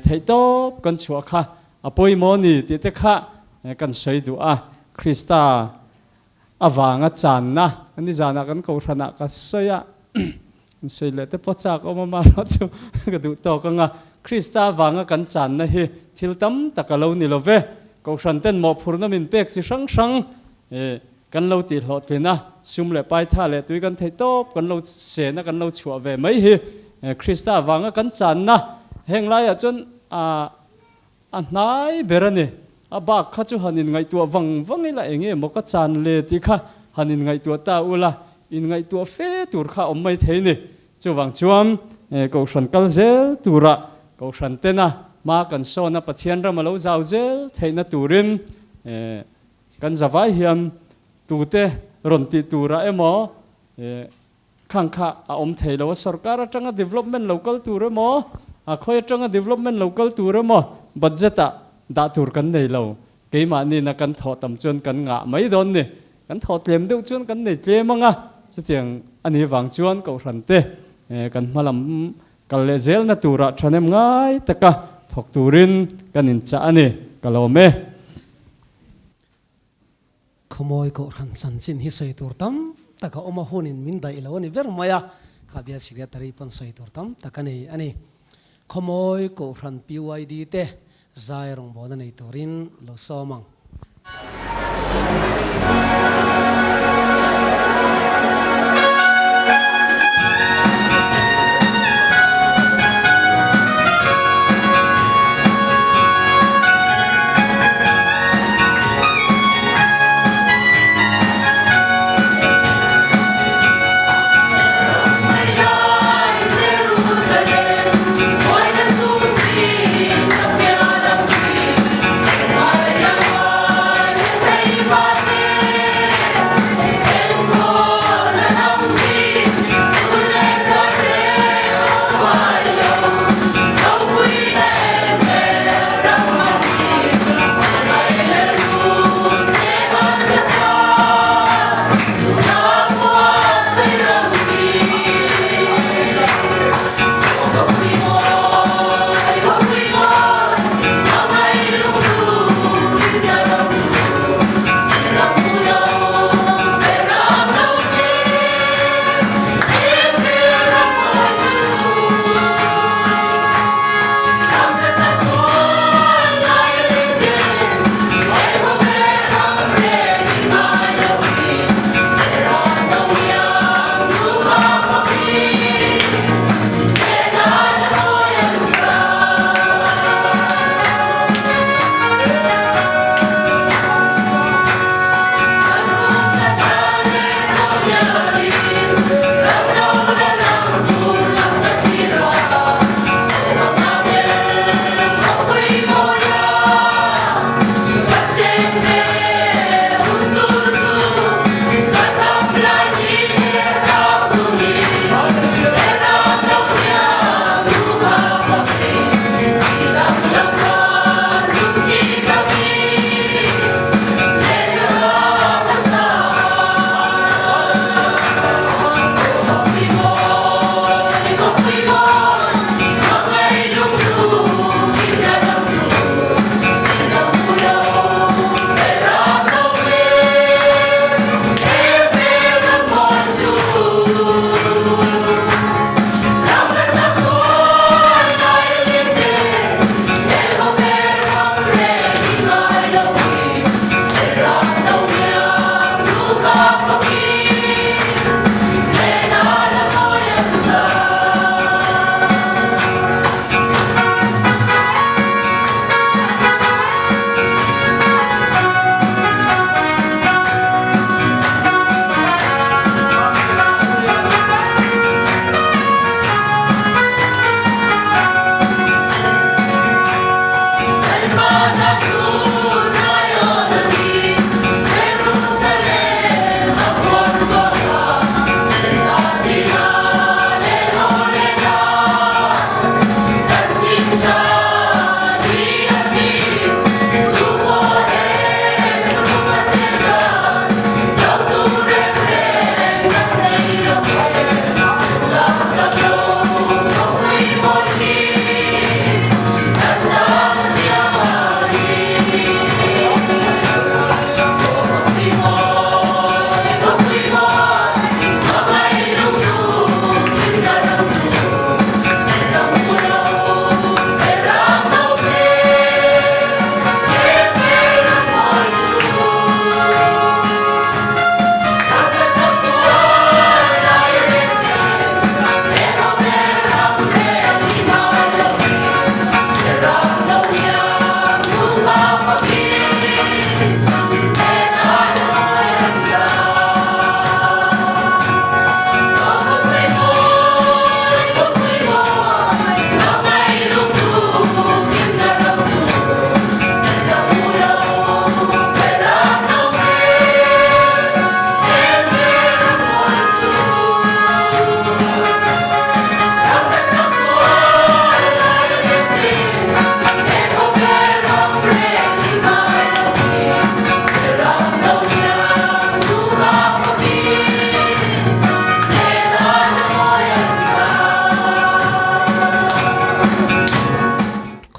theihtawp kan chhuah kha a pawimawh a ni tih te kha Kan sawi duh a, Krista avanga channa nizanah kan kohhranah ka sawi a, kan sawi leh te pawh chak awm a mahrawh chu ka duh tawk ang a, Krista avanga kan channa hi thil tam tak a lo ni lo ve, kohhran ten mawhphurhna min pek chi hrang hrang kan lo tih hlawhtlin a, sum leh paitha leh tui kan theih tawp kan lo sena kan lo chhuah ve mai hi Krista avanga kan channa heng laiah chuan A hnai ber a ni. A bak kha chu han inngaihtuah vang vang ila eng nge maw ka chan le tih kha han inngaihtuah ta ula, inngaihtuah fe tur kha a awm mai thei ni. Chuvang chuan Kohhran kal zel turah Kohhran tena hma kan sawn a Pathian ram a lo zau zel theihna turin kan zavai hian tute rawn tih turah emaw Khang kha a awm thei lo a, sorkar atanga development lo kal tur emaw, a khawi atanga development lo kal tur emaw budget ah dah tur kan nei lo. Keimahni na kan thawh tam chuan kan ngah mai dawn ni. Kan thawh tlem deuh chuan kan nei tlem ang a, chutiang a nih vang chuan Kohhran te kan hma lam kal leh zelna turah thahnem ngai taka thawk turin kan inchah a ni. Ka lawm e. Khawmawi Kohhran chanchin hi sawi tur tam tak a awm a, hunin min daih lo a ni ber mai a, kha bial Secretary pawn sawi tur tam tak a nei a ni. Khawmawi Kohhran PYD te, Zai rawngbawlna nei turin lo sawm ang.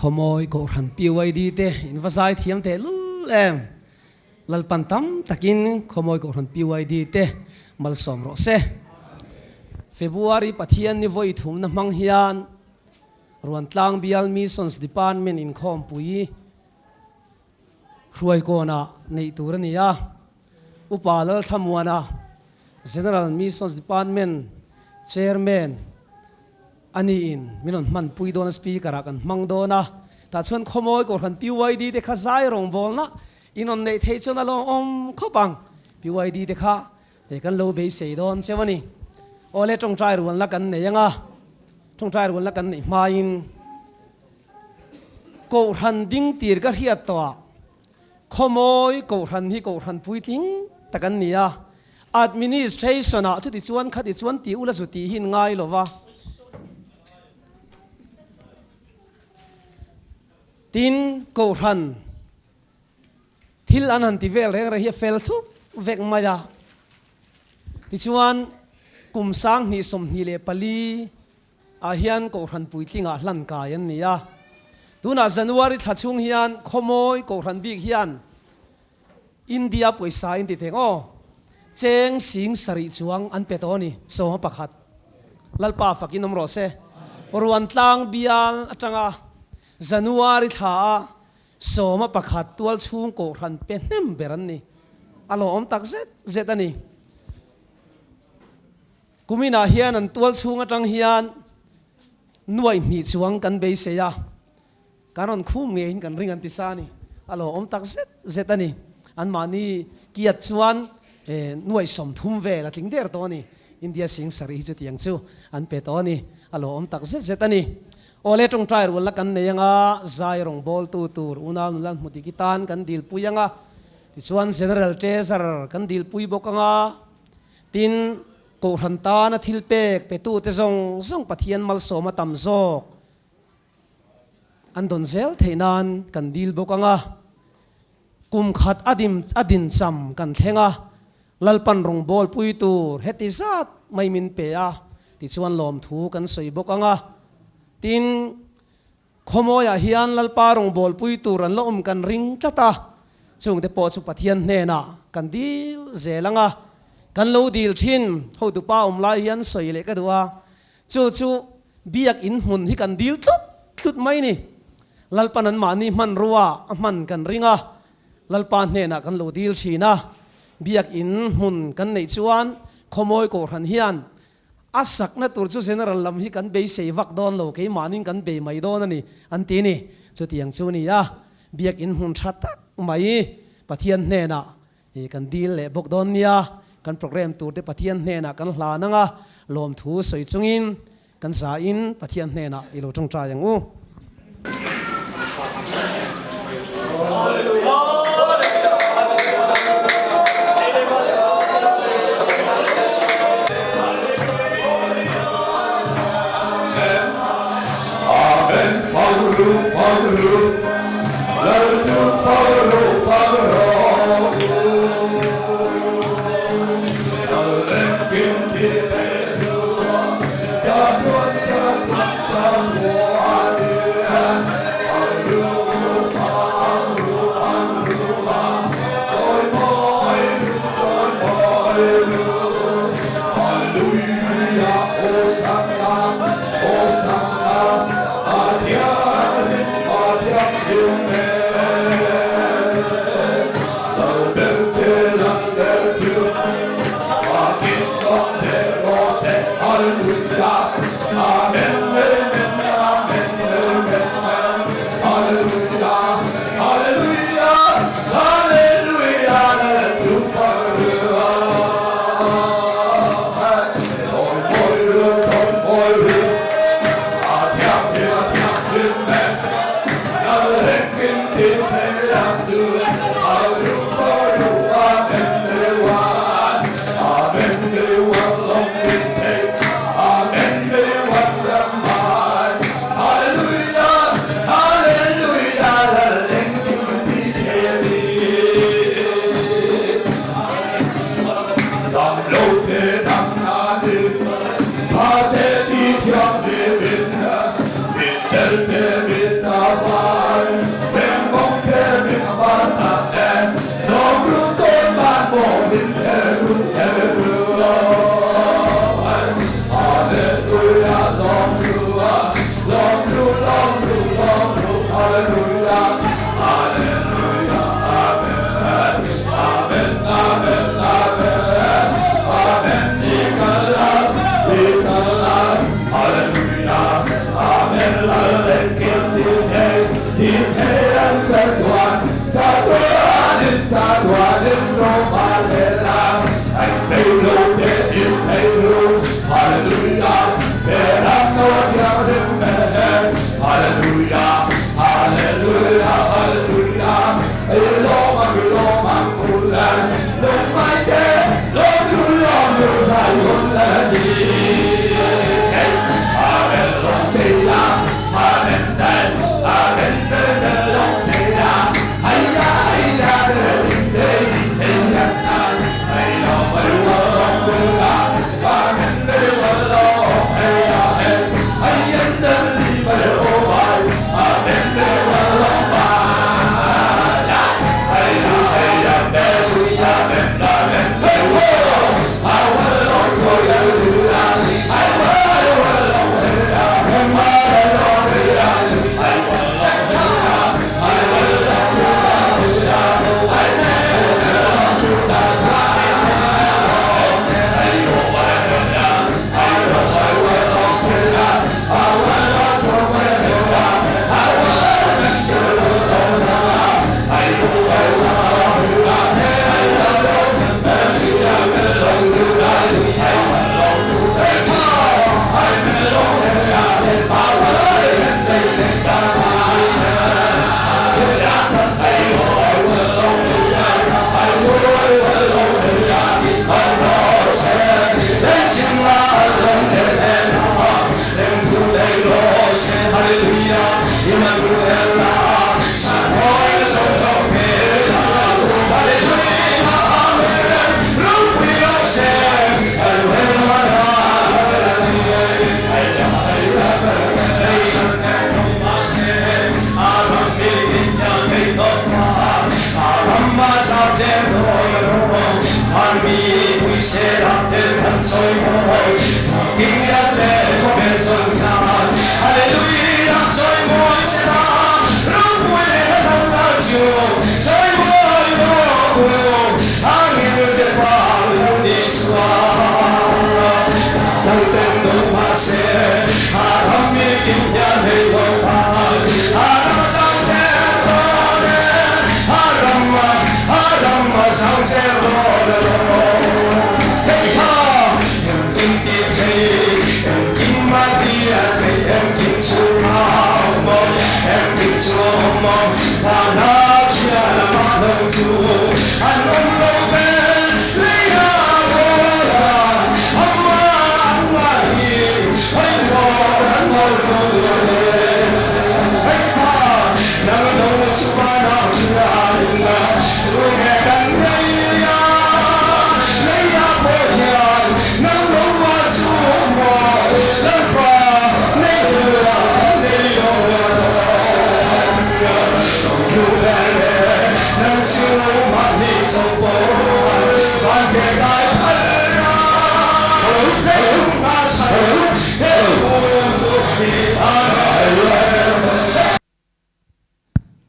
Khawmawi Kohhran PYD te in va zai thiam teh lul em? Lalpan tam takin Khawmawi Kohhran PYD te malsawm rawh se. February Pathian ni vawi thumna hmang hian. Ruantlang Bial Missions Department inkhawmpui hruaikawnah neih tur a ni a. Upa Lalthlamuana, General Missions Department Chairman a niin min rawn hmanpui dawn a, Speaker ah kan hmang dawn a. Tah chuan khawmawi Kohhran PYD te kha zai rawngbawlna in rawn neih theih chuan a lawmawm khawp ang. PYD te kha Hei kan lo beisei dawn cheu a ni. Awle tawngtai rualna kan nei ang a, tawngtai rualna kan neih hmain Kohhran ding tir ka hriat tawh ah khawmawi Kohhran hi Kohhran puitling tak an ni a, Administration ah chuti chuan khati chuan tih ula zu tih hi in ngai lo va. Tin, Kohhran. Thil an han ti vel reng reng hi a fel thlup vek mai a. Tichuan, kum 2024 ah hian Kohhran puitlingah hlan kai an ni a. Tunah January thla chhung hian Khawmawi Kohhran bik hian India pawisa in ti theng aw, cheng 7000 chuang an pe tawh a ni, sawma pakhat. Lalpa fakin awm rawh se. Ruantlang bial atanga January thla ah 11 tual chhung kohhran pe hnem ber an ni. A lawmawm tak zet zet a ni. Kuminah hian an tual chhung atang hian nuaih hnih chuang kan beisei a, kan rawn khum ngeiin kan ring an ti sa a ni. A lawmawm tak zet zet a ni. Anmahni kiat chuan nuaih 30 vel a tling der tawh a ni. India 7000 hi chutiang chu an pe tawh a ni. A lawmawm tak zet zet a ni. Awle tawngtai rual la kan nei anga zai rawngbawltu tur unau nula hmu dik i tan kan dilpui anga, tichuan General Treasurer kan dilpui bawk anga, tin Kohhran tana thil pek petute zawng zawng Pathian malsawm a tam zawk an dawn zel theih nan kan dil bawk anga, kum khat a dim a din cham kan thleng a, Lalpan rawngbawlpui tur heti zat mai min pe a, tichuan lawmthu kan sawi bawk ang a. Tin, khawmawiah hian Lalpa rawngbawlpui tur an la awm kan ring tlat a, chungte pawh chu Pathian hnenah kan dil zel ang a. Kan lo dil thin, hotupa awm lai hian sawi leh ka duh a, chu chu biak in hmun hi kan dil tlut tlut mai ni. Lalpan anmahni hmanrua a hman kan ring a, Lalpa hnenah kan lo dil thin a, biakinn hmun kan neih chuan khawmawi Kohhran hian a sakna tur chu General lam hi kan beisei vak dawn lo, keimahnin kan bei mai dawn a ni an ti ni. Chutiang chu ni a, biakinn hmun tha tak mai Pathian hnenah kan dil leh bawk dawn nia, kan program tur te Pathian hnenah kan hlan ang a, lawmthu sawi chungin Kan zain Pathian hnenah i lo tawngtai ang u. Amen Fagru Fagru Lal chu Fagru Fagru Lal engkim ti pe chu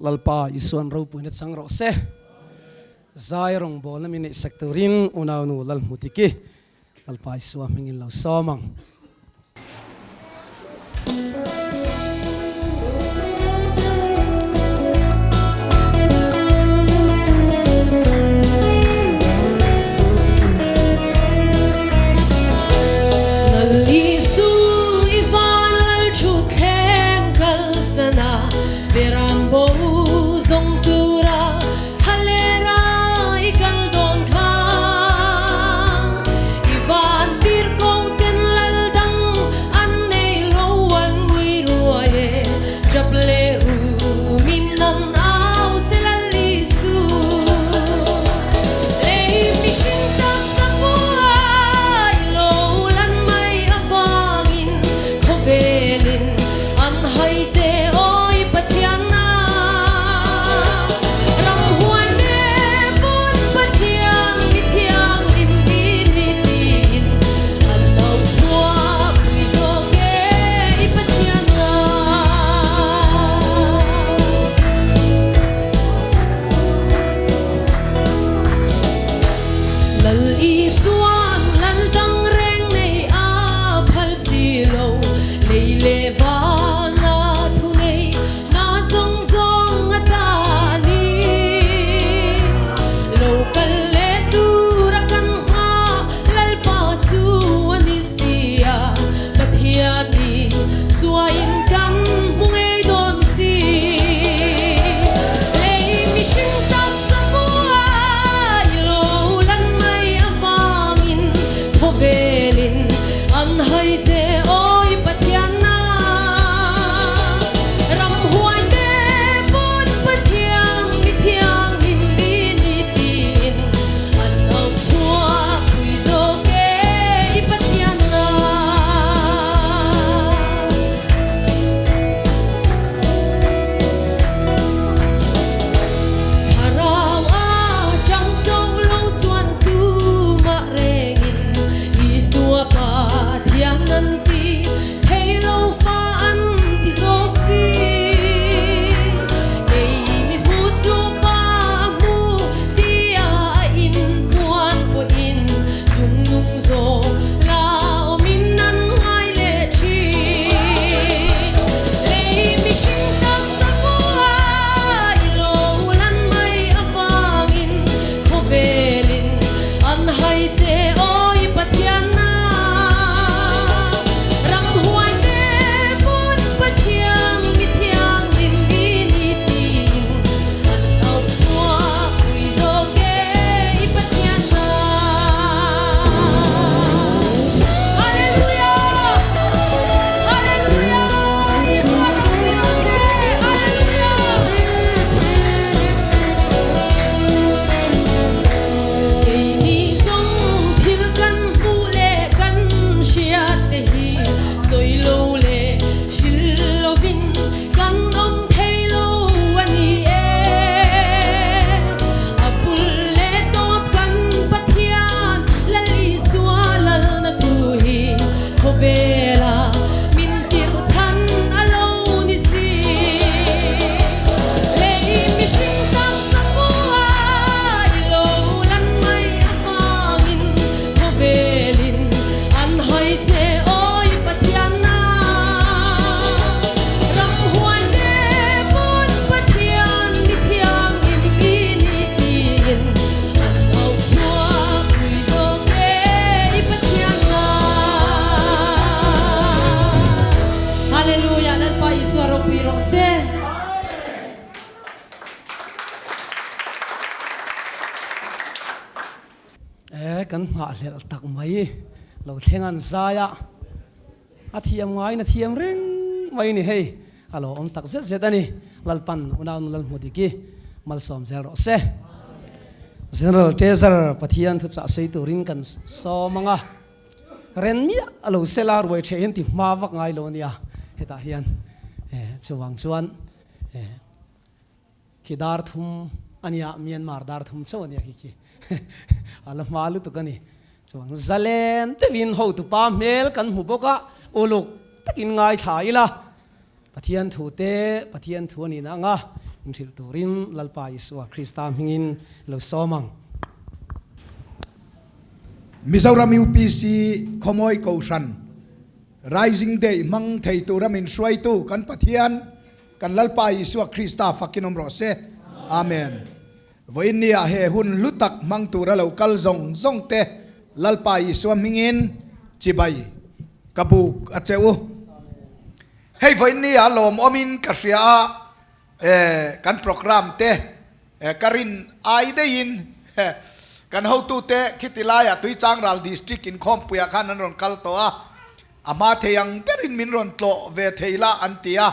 Lalpa Isuan ropuina chang rawh se. Zai rawngbawlna min neihsak turin unaunu Lalhmutiki Lalpa Isua hmingin lo sawm ang. Kan nghahhlelh tak mai lo thleng an zai a, a thiam ngaiin a thiam reng mai ni hei, a lo awm tak zet zet a ni. Lalpan unaunu Lalhmudiki malsawm zel rawh se. General Treasurer Pathian thuchah sei turin kan sawm ang a, ren miah a lo sela ruai theh hian ti hma vak ngai lo a nia hetah hian chuvang chuan Khi dar thum a nia, Myanmar dar thum chauh a nia khi khi. A la hma lutuk a ni. Chuan zalen deuhin hotupa hmel kan hmu bawk a, uluk takin ngaithla ila, Pathian thu te Pathian thu a nihna anga inhrilh turin Lalpa Isua Krista hmingin lo sawm ang. Mizoram UPC Khawmawi Kohhran Rising Day hmang thei tura min hruaitu kan Pathian Kan Lalpa Isua Krista fakin awm rawh se. Amen. Vawiin ni ah he hun hlu tak hmang tura lo kal zawng zawng te Lalpa Isua hmingin chibai ka buk a che u. Hei vawiin ni ah lawmawmin ka hria a, kan program te ka rin ai deihin kan hotute khiti laiah Tuichangral District inkhawmpuiah khan an rawn kal tawh a, A hma thei ang berin min rawn tlawh ve thei la an ti a,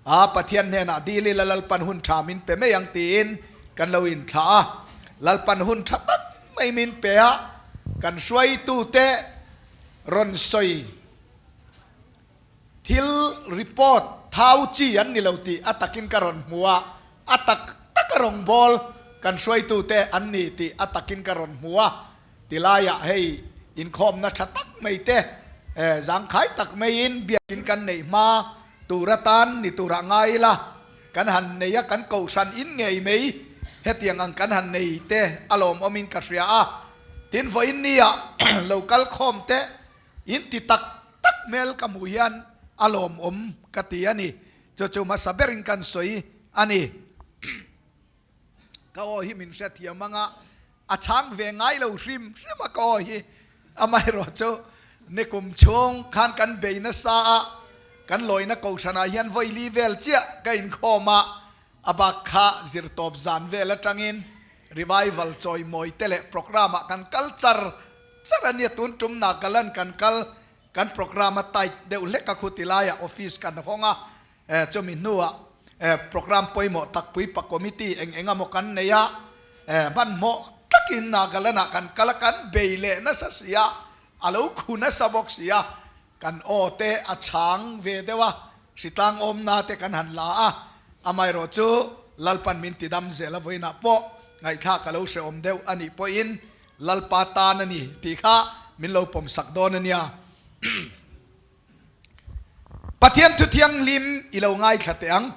a Pathian hnenah dil ila Lalpan hun tha min pe mai ang tiin kan lo inthlah a. Lalpan hun tha tak mai min pe a, kan hruaitute rawn sawi thil report thau chi an ni lo tih a takin ka rawn hmu a, a tak taka rawngbâwl kan hruaitute an ni tih a takin ka rawn hmu a. Tilaiah hei inkhawmna tha tak mai te, zangkhai tak maiin biakin kan neih hma tur atan ni turah ngai ila, kan han nei a, kan kohhran in ngei mai hetiang ang kan han nei te a lawmawmin ka hria a. Tin, vawiin nia lo kal khawm te in ti tak tak hmel ka hmuh hian a lawmawm ka ti a ni. Chu chu hmasa berin kan sawi a ni. Ka aw hi min hrethiam anga a chhang ve ngai lo hrim hrim a ka aw hi. Amaherawh chu nikum chhung khan kan bei nasa a, kan lawina kohhranah hian vawi vel chiah ka inkhawm a, a bak kha zirtawp zan vel atangin revival chawimawi te leh programme ah kan kal char char a nia, tun tum Nagaland kan kal kan programme a tight deuh hlek a khuti laiah office kan hawng a, Chumi hnuah programme pawimawh tak puipa committee eng eng emaw kan nei a, hmanhmawh takin Nagaland-ah kan kal a, kan bei leh nasa si a, a lo khu nasa bawk si a, kan aw te a chhang ve deuh a, hritlang awmna te kan han la a, amaherawh chu Lalpan min tidam zel a vawiinah pawh ngaihthlak a lo hrehawm deuh a nih pawhin Lalpa tan a ni tih kha min lo pawmsak dawn a nia. Pathian thu thianghlim i lo ngaithla teh ang.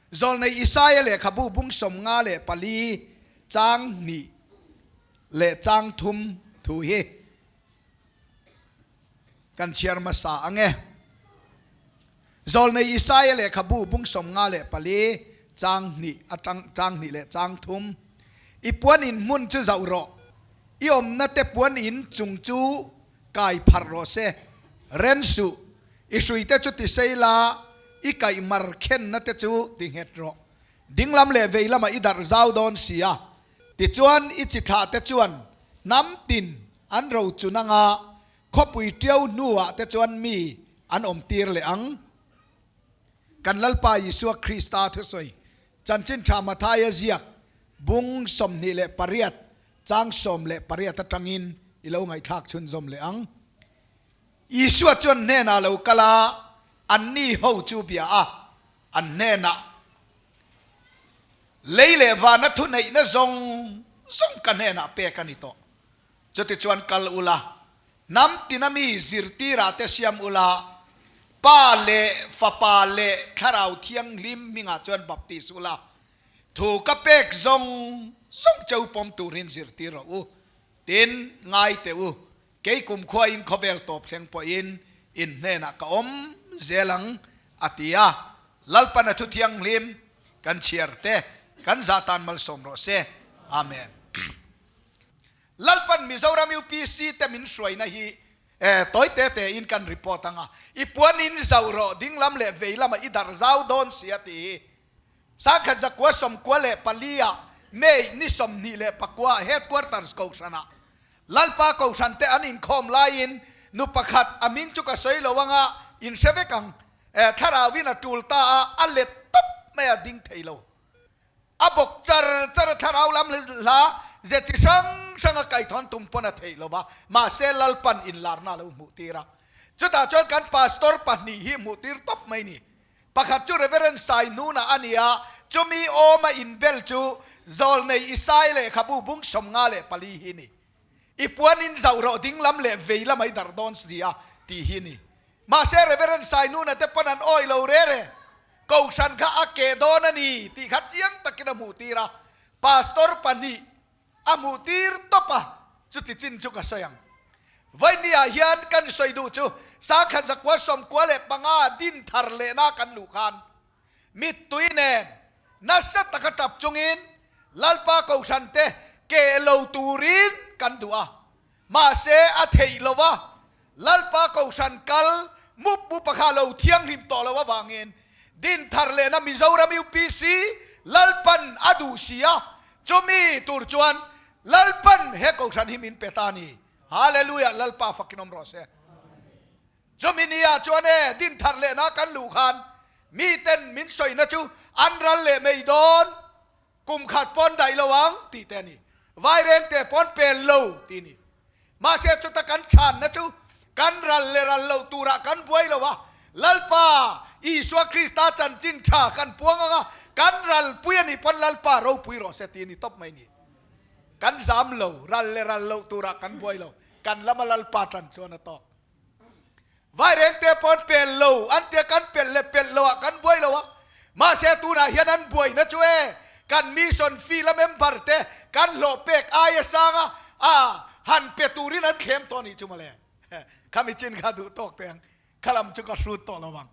Zawlnei Isaia lehkhabu bung 54 chang hnih leh chang thum thu hi kan chhiar hmasa ang e. Zawlnei Isaia lehkhabu bung 54 chang hnih atang chang hnih leh chang thum I puan in hmun chu zauh rawh, i awmna te puan in chung chu Kai pharh rawh se. Ren suh, i hruite chu ti sei la, i kaih mar khenna te chu ti nghet rawh. Dinglam leh vei lamah i darh zau dawn si a. Tichuan i chi thlah te chuan hnam tin an ro chun anga khawpui ṭiau hnuah te chuan mi an awm tir leh ang. Kan Lalpa Isua Krista thusawi Chanchin Ṭha Mathaia ziak bung 28 Chang 18 atangin i lo ngaihthlak chhunzawm leh ang. Isua chuan hnenah lo kal a, anni ho chu bia a, an hnenah, Lei leh vana thuneihna zawng zawng ka hnenah pek a ni tawh. Chutichuan kal ula, hnam tina mi zirtirah te siam ula, Pa leh Fapa leh Thlarau Thianghlim hmingah chuan baptis ula, Thu ka pek zawng zawng cheu pawm turin zirtir rawh u. Tin, ngai teh u, kei kumkhuain khawvel tawp thleng pawhin in hnenah ka awm zel ang, a ti a. Lalpan a thu thianghlim kan chhiar te kan zah tan malsawm rawh se. Amen. Lalpan Mizoram UPC te min hruaina hi tawi te tein kan report ang a. I puan in zauh rawh, dinglam leh vei lamah i darh zau dawn si a ti hi. Sangkhat 1994 ah May ni 24 Headquarters Kohhranah. Lalpa Kohhran te an inkhawm laiin nu pakhat a hming chu ka sawi lo anga in hre vek ang. Thlarauin a tul ta a, a let tawp mai a ding thei lo. A bawk char char a thlarau lam hla ze chi hrang hrang a kaithawn tum pawn a theih lo va, mahse Lalpan inlarna a lo hmuh tir a. Chutah chuan kan pastor pahnih hi hmuh tir tawp mai ni. Pakhat chu Reverend Sainuna a ni a, chumi awma inbel chu Zawlnei Isai lehkhabu bung 54 hi ni. I puan in zauh rawh ding lam leh vei lam ai darh dawn si a tih hi ni. Mahse Reverend Sainuna te pawn an awi lo re re. Kohhran kha a keh dawn a ni tih kha chiang takin a hmuh tir a, Pastor pahnih a hmuh tir tawp a, chuti chin chu ka sawi ang. Vawinia hian kan sawi duh chu Sangkhat zakua 95 din thar lehna kan luh khan mittui nen nasa taka tap chungin Lalpa Kohhran te keh lo turin kan duh a, mahse a theih lo a, Lalpa Kohhran kal mup mup a kha lo thianghlim tawh lo avangin din thar lehna Mizoram UPC Lalpan a duh si a, Chumi tur chuan Lalpan he Kohhran hi min pe ta a ni. Hallelujah! Lalpa fakin awm rawh se. Chumi ni ah chuan e din thar lehna kan luh khan miten min sawina chu an ral leh mai dawn, kum khat pawn daih lo ang tih te a ni. Vaireng te pawn pel lo tih a ni. Mahse chuta kan chhanna chu kan ral leh ral loh turah kan buai lo a, Lalpa Isua Krista chanchin tha kan puang ang a, kan ral pui a nih pawn Lalpa ropui rawh se tih a ni tawp mai ni. Kan zam lo, ral leh ral loh turah kan buai lo, kan lama Lalpa tan chuan a tawk. Vaireng te pawn pel lo an tia kan pelh leh pelh loh ah kan buai lo a, mahse tunah hian an buaina chu e kan mission fee la member te kan hlawh pek aia sang a a han pe turin an thlem tawh anih chu mawle. Khami chin kha duh tawk teh ang, khalam chu ka hrut tawh lo ang.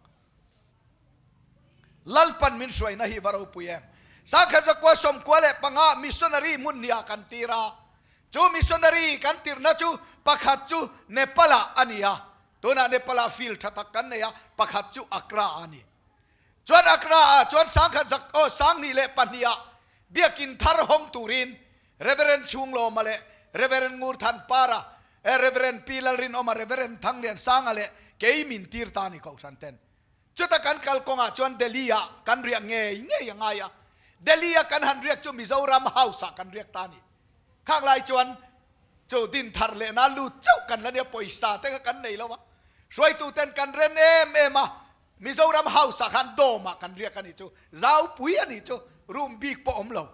Lalpan min hruaina hi va ropui em. Sangkhat zakua 95 missionary hmun hnih ah kan tir a. Chu missionary kan tirhna chu pakhat chu Nepal ah a ni a, tunah Nepal ah field tha tak kan nei a, pakhat chu Accra ah a ni. Chuan Accra ah chuan sangkhat zak aw 2002 ah biakin thar hawng turin Reverend Chhunglawma leh Reverend Ngurthan Para, Reverend Pi Lalrinawma, Reverend Thanglian Sanga leh kei min tir ta a ni Kohhran ten. Chuta kan kal kawngah chuan Delhi ah kan riak ngei ngei a ngai a, Delhi a kan han riak chu Mizoram House ah kan riak ta a ni. Khang lai chuan chu din thar leh na lut chauh kan la nia pawisa te kha kan nei lo a, hruaitu ten kan ren em em a, Mizoram House ah khan dawm ah kan riak a nih chu, zau pui a nih chu, room bik pawh awm lo.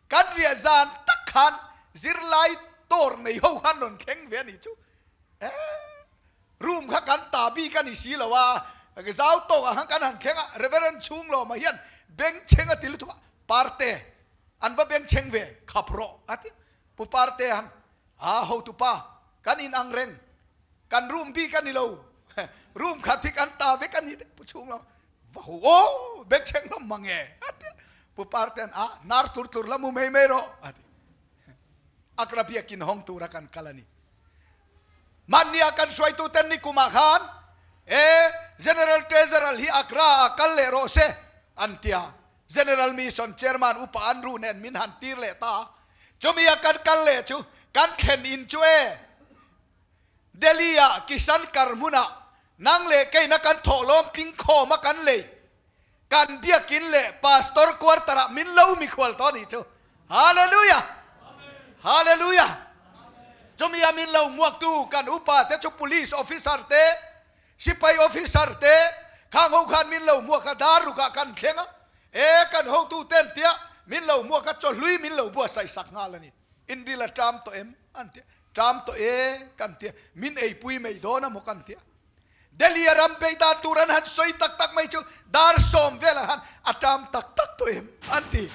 Kan riah zan tak khan zirlai dawr nei ho khan rawn thleng ve a nih chu. Eh, room kha kan ta bik a ni si lo a, zau tawk ah khan kan han thleng a, Reverend Chhunglawma hian bengchheng a ti lutuk a, Parte, an va bengchheng ve, khap rawh a ti. Pu Parte han, a hotupa, kan in ang reng, kan room bik a ni lo, room khat hi kan ta vek a ni te, Pu Chhunglawma, va hu aw, bengchheng hlawm mang e a ti. Pu Parte an, a, nar tlur tlur la mu mai mai rawh a ti. Akra biakin hawng tura kan kal a ni. Mahnia kan hruaitu ten nikumah khan e General Treasurer hi Accra ah kal leh rawh se an tia. General Mission Chairman upa Andrew nen min han tir leh ta. Chumi a kan kal leh chu kan thlen in chu e Delhi ah Kisan kar hmunah nang leh keina kan thawhlawm tling khawm a kan lei kan biakin leh pastor quarter ah min lo mikhual tawh anih chu. Hallelujah! Hallelujah! Chumi a min lo hmuaktu kan upa te chu police officer te, sipai officer te, khang ho khan min lo hmuak a, dar rukah kan thleng a, e kan hotu ten tia min lo hmuak a, chawhlui min lo buatsaih sak nghal a ni. Inril a ṭam tawh em? An ti a. Ṭam tawh e kan ti a. Min eipui mai dawn a maw kan ti a. Delhi a ram bei dan tur an han sawi tak tak mai chu dar sawm velah khan a ṭam tak tak tawh em an ti.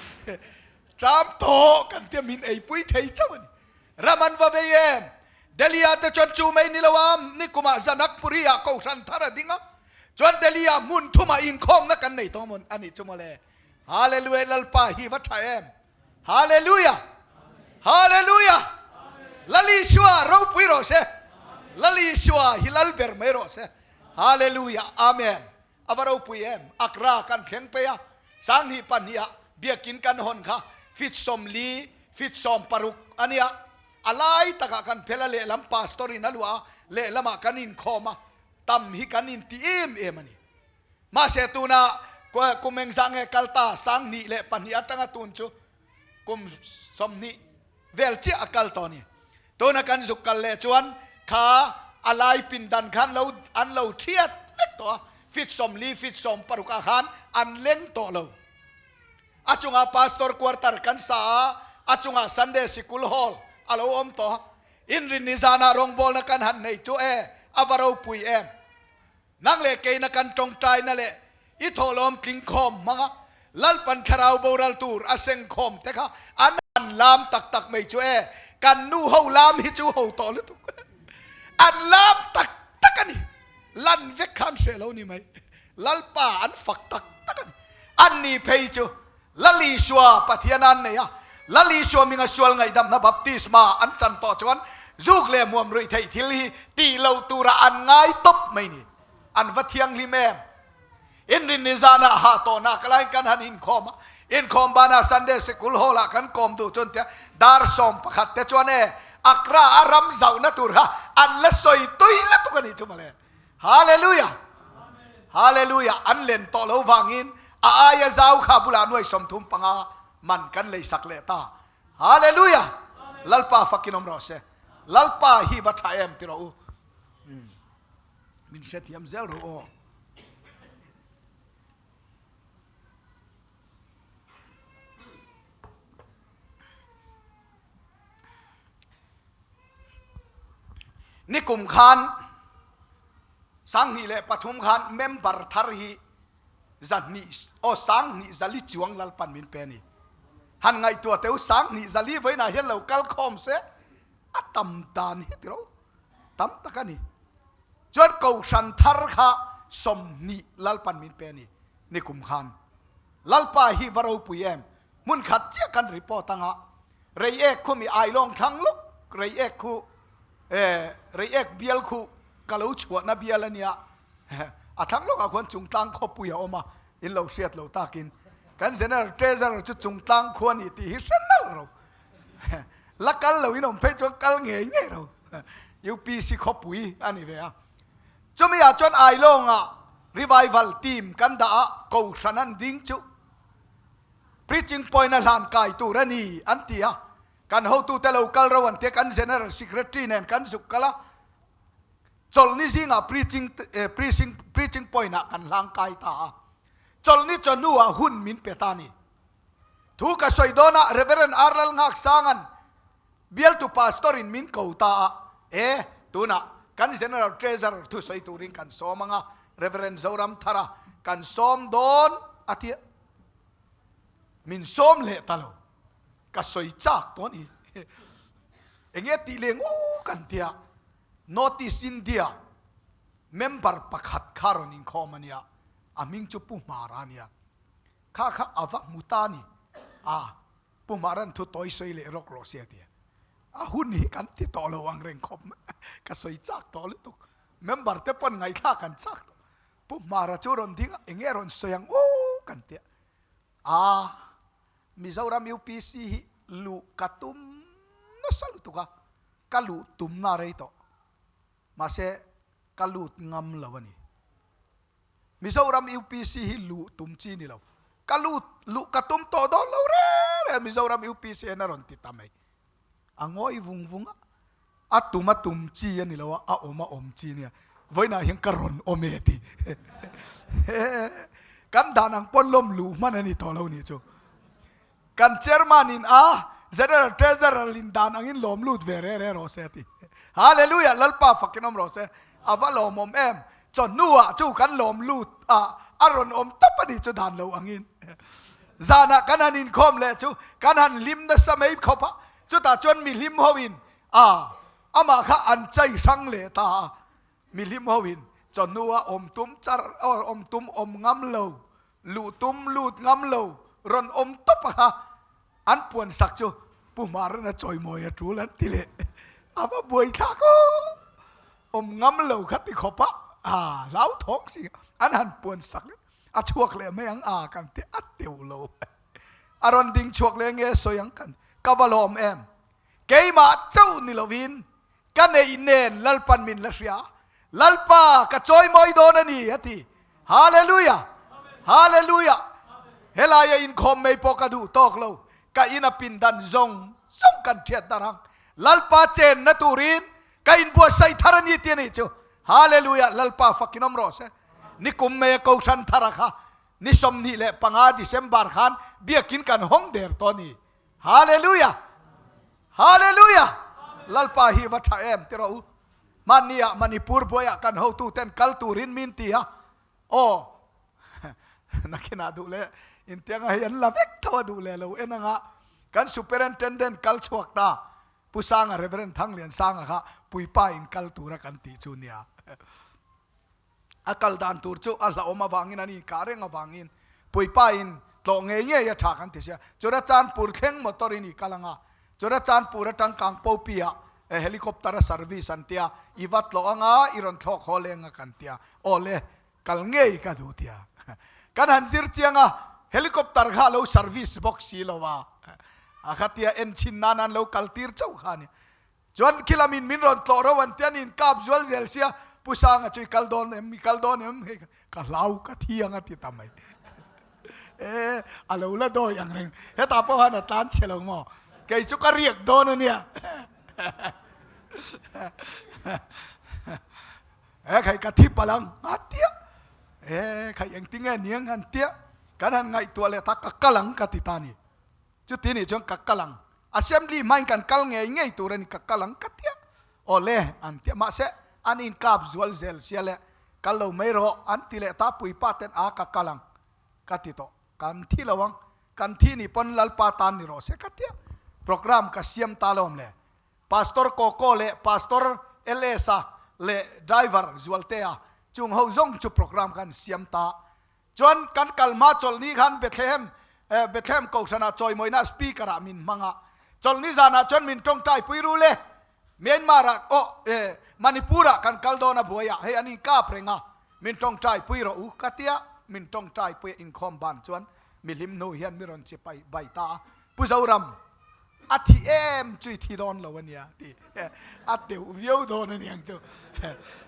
Ṭam tawh kan tia min eipui thei chauh a ni. Ram an va bei em? Delhi ah te chuan chu mai ni lo a, nikumah Janakpuri ah Kohhran thar a ding a, chuan Delhi ah hmun thumah inkhawmna kan nei tawh maw a nih chu mawle. Hallelujah Lalpa hi va ṭha em? Hallelujah! Hallelujah! Lal Isua ropui rawh se. Lal Isua hi lal ber mai rawh se. Hallelujah! Amen. A va ropui em? Accra kan thleng phei a, 2002 ah biakin kan hawn kha fit 40, fit 60 a nia. A lai takah kan phel a, lehlam pastor in a luah a, lehlamah kan inkhawm a, tam hi kan inti em em a ni. Mahse tuna kum engzah nge kal ta 2002 atanga tun chu kum 20 vel chiah a kal tawh a ni. Tuna kan zuk kal leh chuan kha a lai pindan khan lo an lo thiat vek tawh a, feet 40 feet 60 ah khan an leng tawh lo. A chungah pastor quarter kan sa a, a chungah Sunday sikul hall a lo awm tawh a. Inrinni zanah rawngbawlna kan han nei chu e, a va ropui em. Nang leh keina kan tawngtaina leh i thawhlawm tling khawm hmanga Lalpan thlarau boral tur a seng khawm te kha an han lam tak tak mai chu e, kan nu ho lam hi chu ho tawh lutuk. An lam tak tak a ni. Lan vek khan hreh lo ni mai. Lalpa an fak tak tak a ni. An ni phei chu Lal Isua Pathian an nei a, Lal Isua minga sual ngaihdamna baptisma an chan tawh chuan zuk leh hmuam ruih theih thil hi tih loh tura an ngai tawp mai ni. An va thianghlim em? Inrinni zanah hah tawhna ka laiin kan han inkhawm a, inkhawm banah Sunday Sikul Hall ah kan kawm duh chuan tia dar 11 te chuan e Accra a ram zauhna tur kha an la sawi tui lutuk a nih chu mawle. Hallelujah! Hallelujah! An len tawh lo vangin a aia zau kha bulah nuai 35 man kan lei sak leh ta. Hallelujah! Lalpa fakin awm rawh se. Lalpa hi va tha em ti rawh u. Min hrethiam zel rawh aw. Nikum khan 2003 khan member thar hi 200 aw 204 chuang Lalpan min pe a ni. Han ngaihtuah teu 204 vawiinah hian lo kal khawm se a tam dan hi ti ro tam tak a ni. Chuan kohhran thar kha 20 Lalpan min pe a ni nikum khan. Lalpa hi va ropui em? Hmun khat chiah kan report anga Reiek khu mi ailawng thlang lawk Reiek khu eh Reiek bial khu ka lo chhuahna bial a nia a thlang lawkah khuan Chungtlang khawpui a awm a in lo hriat lo takin kan General Treasurer chu Chungtlang khu a ni tih hi hre nalh ro la kal lo in awm phei chuan kal ngei ngei ro UPC khawpui a ni ve a chumi ah chuan ailawngah revival team kan dah a kohhran an ding chu Preaching point a hlan kai tur a ni an ti a, kan hotute lo kal ro an ti a, kan General Secretary nen kan zuk kal a, chawlhni zingah preaching preaching preaching point ah kan hlang kai ta a, chawlhni chawhnu ah hun min pe ta a ni. Thu ka sawi dawn a, Reverend R Lalngaksanga'n bialtu pastor in min ko ta a, e tunah kan General Treasurer thu sawi turin kan sawm ang a, Reverend Zoramthara kan sawm dawn a ti a. Min sawm leh ta lo. Ka sawi chak tawh a ni. Enge tih leh ngawk kan tia North East India member pakhat kha rawn inkhawm a nia. A hming chu Pu Hmara a nia. Kha kha a va hmu ta a ni. A, Pu Hmara'n thu tawi sawi leh rawk rawh se a ti a. A hun hi kan ti tawh lo ang reng khawp mai. Ka sawi chak tawh lutuk. Member te pawn ngaihthlak an chak tawh. Pu Hmara chu rawn ding a, enge rawn sawi ang aw kan ti a. Aa, Mizoram UPC hi luh ka tum nasa lutuk a, ka luh tumna a rei tawh. Mahse, ka lut ngam lo a ni. Mizoram UPC hi luh tum chi ni lo. Ka lut, luh ka tum tawh dawn lo reng reng Mizoram UPC hian a rawn ti ta mai. A ngawi vung vung a, a tum a tum chi a ni lo a, a awm a awm chi nia. Vawiinah hian ka rawn awm e ti. Kan dan ang pawn lawm luh hman a ni tawh lo nih chu. Kan chairman in a, General Treasurer in dan angin lawm lut ve re re rawh se a ti. Hallelujah! Lalpa fakin awm rawh se. A va lawmawm em! Chawhnuah chu kan lawm lut a, a rawn awm tawp a nih chu dan lo angin. Zanah kan han inkhawm leh chu kan han hlim nasa mai khawp a, chutah chuan mihlim hoin a amah kha an chai hrang leh ta a, mihlim hoin chawhnua awm tum char awm tum awm ngam lo, luh tum lut ngam lo rawn awm tawp a kha an puan sak chu Pu Hmarana chawimawi a tul an ti leh a va buai thlak aw, awm ngam lo kha ti khawp a, a hlauthawng si an han puan sak. A chhuak leh mai ang a kan ti a teuh lo. A rawn ding chhuak leh nge sawi ang kan ka va lawm em. Keimah chauh ni lovin ka neih nen Lalpan min la hria. Lalpa ka chawimawi dawn a ni, a ti. Hallelujah! Hallelujah! Helaia inkhawm mai pawh ka duh tawk lo, ka ina pindan zawng zawng kan thiat dar ang. Lalpa chenna turin ka inbuatsaih thar a ni tih a nih chu. Hallelujah! Lalpa fakin awm rawh se. Nikum mai a Kohhran thara kha ni 25 December khan biakin kan hawng der tawh a ni. Hallelujah! Hallelujah! Lalpa hi va tha em ti rawh u. Hmanni ah Manipur buaiah kan hotu ten kal turin min ti a, aw nakinah duh leh intianga hei an la vek tho a duh leh lo en anga kan Superintendent kal chhuak ta Pu Sanga Reverend Thangliansanga kha puipa in kal tura kan tih chu nia. A kal dan tur chu a hlauhawm avangin an inkah reng avangin puipa in tlawh ngei ngei a tha kan ti sia. Churachandpur thleng motor in i kal anga, Churachandpur atang Kangpopi ah helicopter a service an tia, i va tlawh anga i rawn thlawk haw leng a kan tia, aw le kal ngei ka duh tia. Kan han zir chiang a, helicopter kha a lo service bawk si lo a, a khatia en chhin nan an lo kal tir chauh kha a ni. Chuan khilam in min rawn tlawh ro an tia ni in kap zual zel sia Pu Sanga chu i kal dawn em i kal dawn em hei ka hlau ka thi ang a ti ta mai e a lo la dawi ang reng hetah pawh khan a tlan chhe lo maw kei chu ka riak dawn a nia e khai ka thi palh ang a tia e khai engtinge niang an tia kan han ngaihtuah leh ta ka kal ang ka ti ta ni Chuti nih chuan ka kal ang. Assembly hmain kan kal ngei ngei tur a ni, ka kal ang ka tia. Aw le, an tia. Mahse, an inkap zual zel sia le, kal lo mai rawh, an ti leh ta, puipa ten a ka kal ang ka ti tawh. Kan thi lo ang, kan thi nih pawn Lalpa tan ni rawh se ka tia. Programme ka siam ta lo awm le. Pastor Koko leh Pastor LS-a leh Driver Zualtea chung ho zawng chu programme kha an siam ta. Chuan kan kal hma chawlhni khan Bethlehem Bethlehem kohhranah chawimawina speaker ah min hmang a, chawlhni zanah chuan min tawngtai pui ru le. Myanmar ah aw Manipur ah kan kal dawn a buai ah hei an inkap reng a, min tawngtai pui rawh u ka tia, min tawngtai pui a inkhawm ban chuan mihlim hnu hian mi rawn chi pai bai ta a, Pu Zoram a thi em chu i thi dawn lo a nia ti a teuh viau dawn a niang chu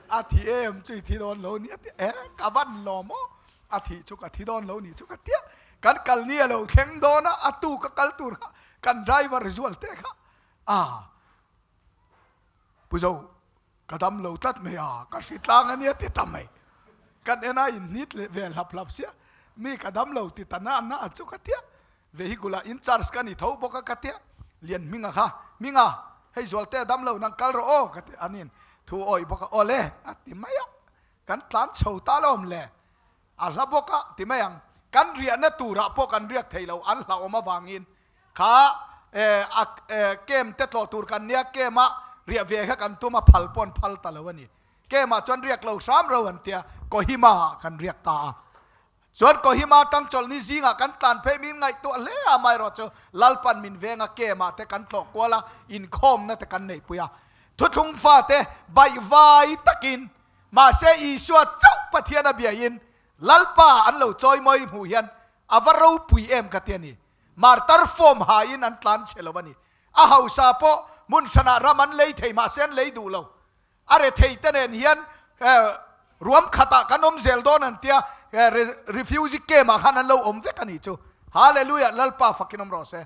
a thi em chu i thi dawn lo nia ti e ka van lawm aw a thih chu ka thi dawn lo nih chu ka tia kan kal ni a lo thleng dawn a a tu ka kal tur kha kan driver zual te kha a Pu Zo ka dam lo tlat mai a ka hri tlang a nia ti ta mai kan en a in hnit leh ve hlap hlap sia mi ka dam lo ti ta na na chu ka tia Vehicle ah in charge ka ni tho bawk a ka tia, Lian Hminga kha, Hminga, hei Zualte a dam lo nang kal rawh aw ka ti a nin thu awih bawk a, awle a ti mai a, kan tlan chho ta lo awm le, a hla bawk a ti mai ang, kan riahna turah pawh kan riak thei lo an hlauhawm avangin kha a camp te tlawh tur kan nia camp ah riah ve kha kan tum a phal pawh an phal ta lo a ni, camp ah chuan riak lo hram ro an tia, Kohima ah kan riak ta a. Chuan Kohima tang chawlhni zingah kan tlan phei min ngaihtuah hle a, amaherawh chu Lalpan min veng a, kemah te kan tlawh kual a, inkhawmna te kan neihpui a. Thuthlung fate baihvai takin, mahse Isua chauh Pathian a biain Lalpa an lo chawimawi hmuh hian a va ropui em ka ti a ni. Martar form hain an tlan chhe lo a ni. A hausa pawh hmun hranah ram an lei thei mahse an lei duh lo. A rethei te nen hian ruam khatah kan awm zel dawn an tia, refugee camp ah khan an lo awm vek a nih chu. Hallelujah, Lalpa fakin awm rawh se.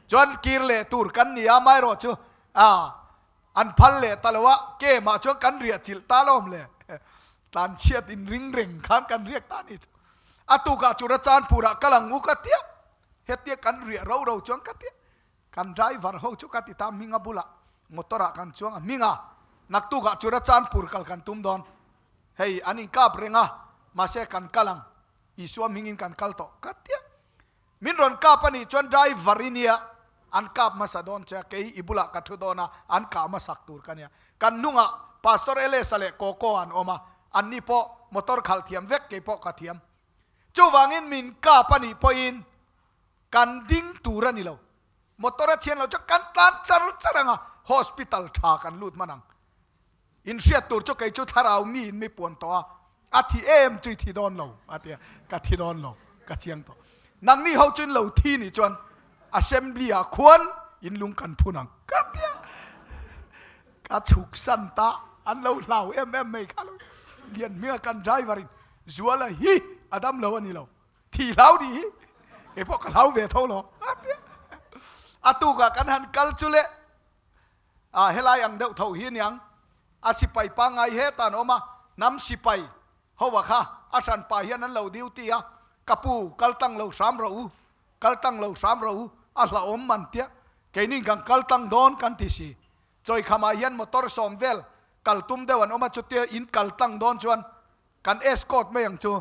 Chuan kir leh tur kan ni a, amaherawh chu an phal leh ta lo a, camp ah chuan kan riah chilh ta lo awm le. Tlanchhiat in ring reng khan kan riak ta a nih chu. A tukah Churachandpur ah kal ang u ka tia, hetia kan riah ro ro chuan ka tia. Kan driver ho chu ka ti ta Hminga bulah motor ah kan chuang a, Hminga, naktuk ah Churachandpur kal kan tum dawn, hei an inkap reng a, mahse kan kal ang, Isua hmingin kan kal tawh ka tia. Min rawn kap a nih chuan driver i nia, an kap hmasa dawn che a, kei i bulah ka thu dawn a, an kah hmasak tur ka nia. Kan hnungah Pastor Elesa leh Koko an awm a, anni pawh motor khalh thiam vek kei pawh ka thiam. Chuvangin min kap a nih pawhin Kan ding tur a ni lo. Motor a chhian loh chuan kan tlan char char ang a, hospital tha kan lut hman ang. In hriat tur chu kei chu thlarau mi in mi puan tawh a, a thi em chu i thi dawn lo a ti a, ka thi dawn lo, ka chiang tawh. Nangni ho chu in lo thi nih chuan assembly ah khuan in lung kan phun ang ka ti a. Ka chhuk san ta, an lo hlau em em mai kha lo. Lian hminga kan driver in Zuala hi a dam lo a ni lo, thi hlau ni hi, kei pawh ka hlau ve tho lo a tia. A tukah kan han kal chu le, a helai ang deuh tho hi aniang, a sipai pangngai hetah an awm a, hnam sipai ho a kha a hranpa hian an lo duty a, ka pu kal tang lo hram rawh u, kal tang lo hram rawh u, a hlauhawm man tia, keini kan kal tang dawn kan ti si. Chawikhamah hian motor sawm vel kal tum deuh an awm a, chutia in kal tlang dawn chuan kan escort mai ang chu.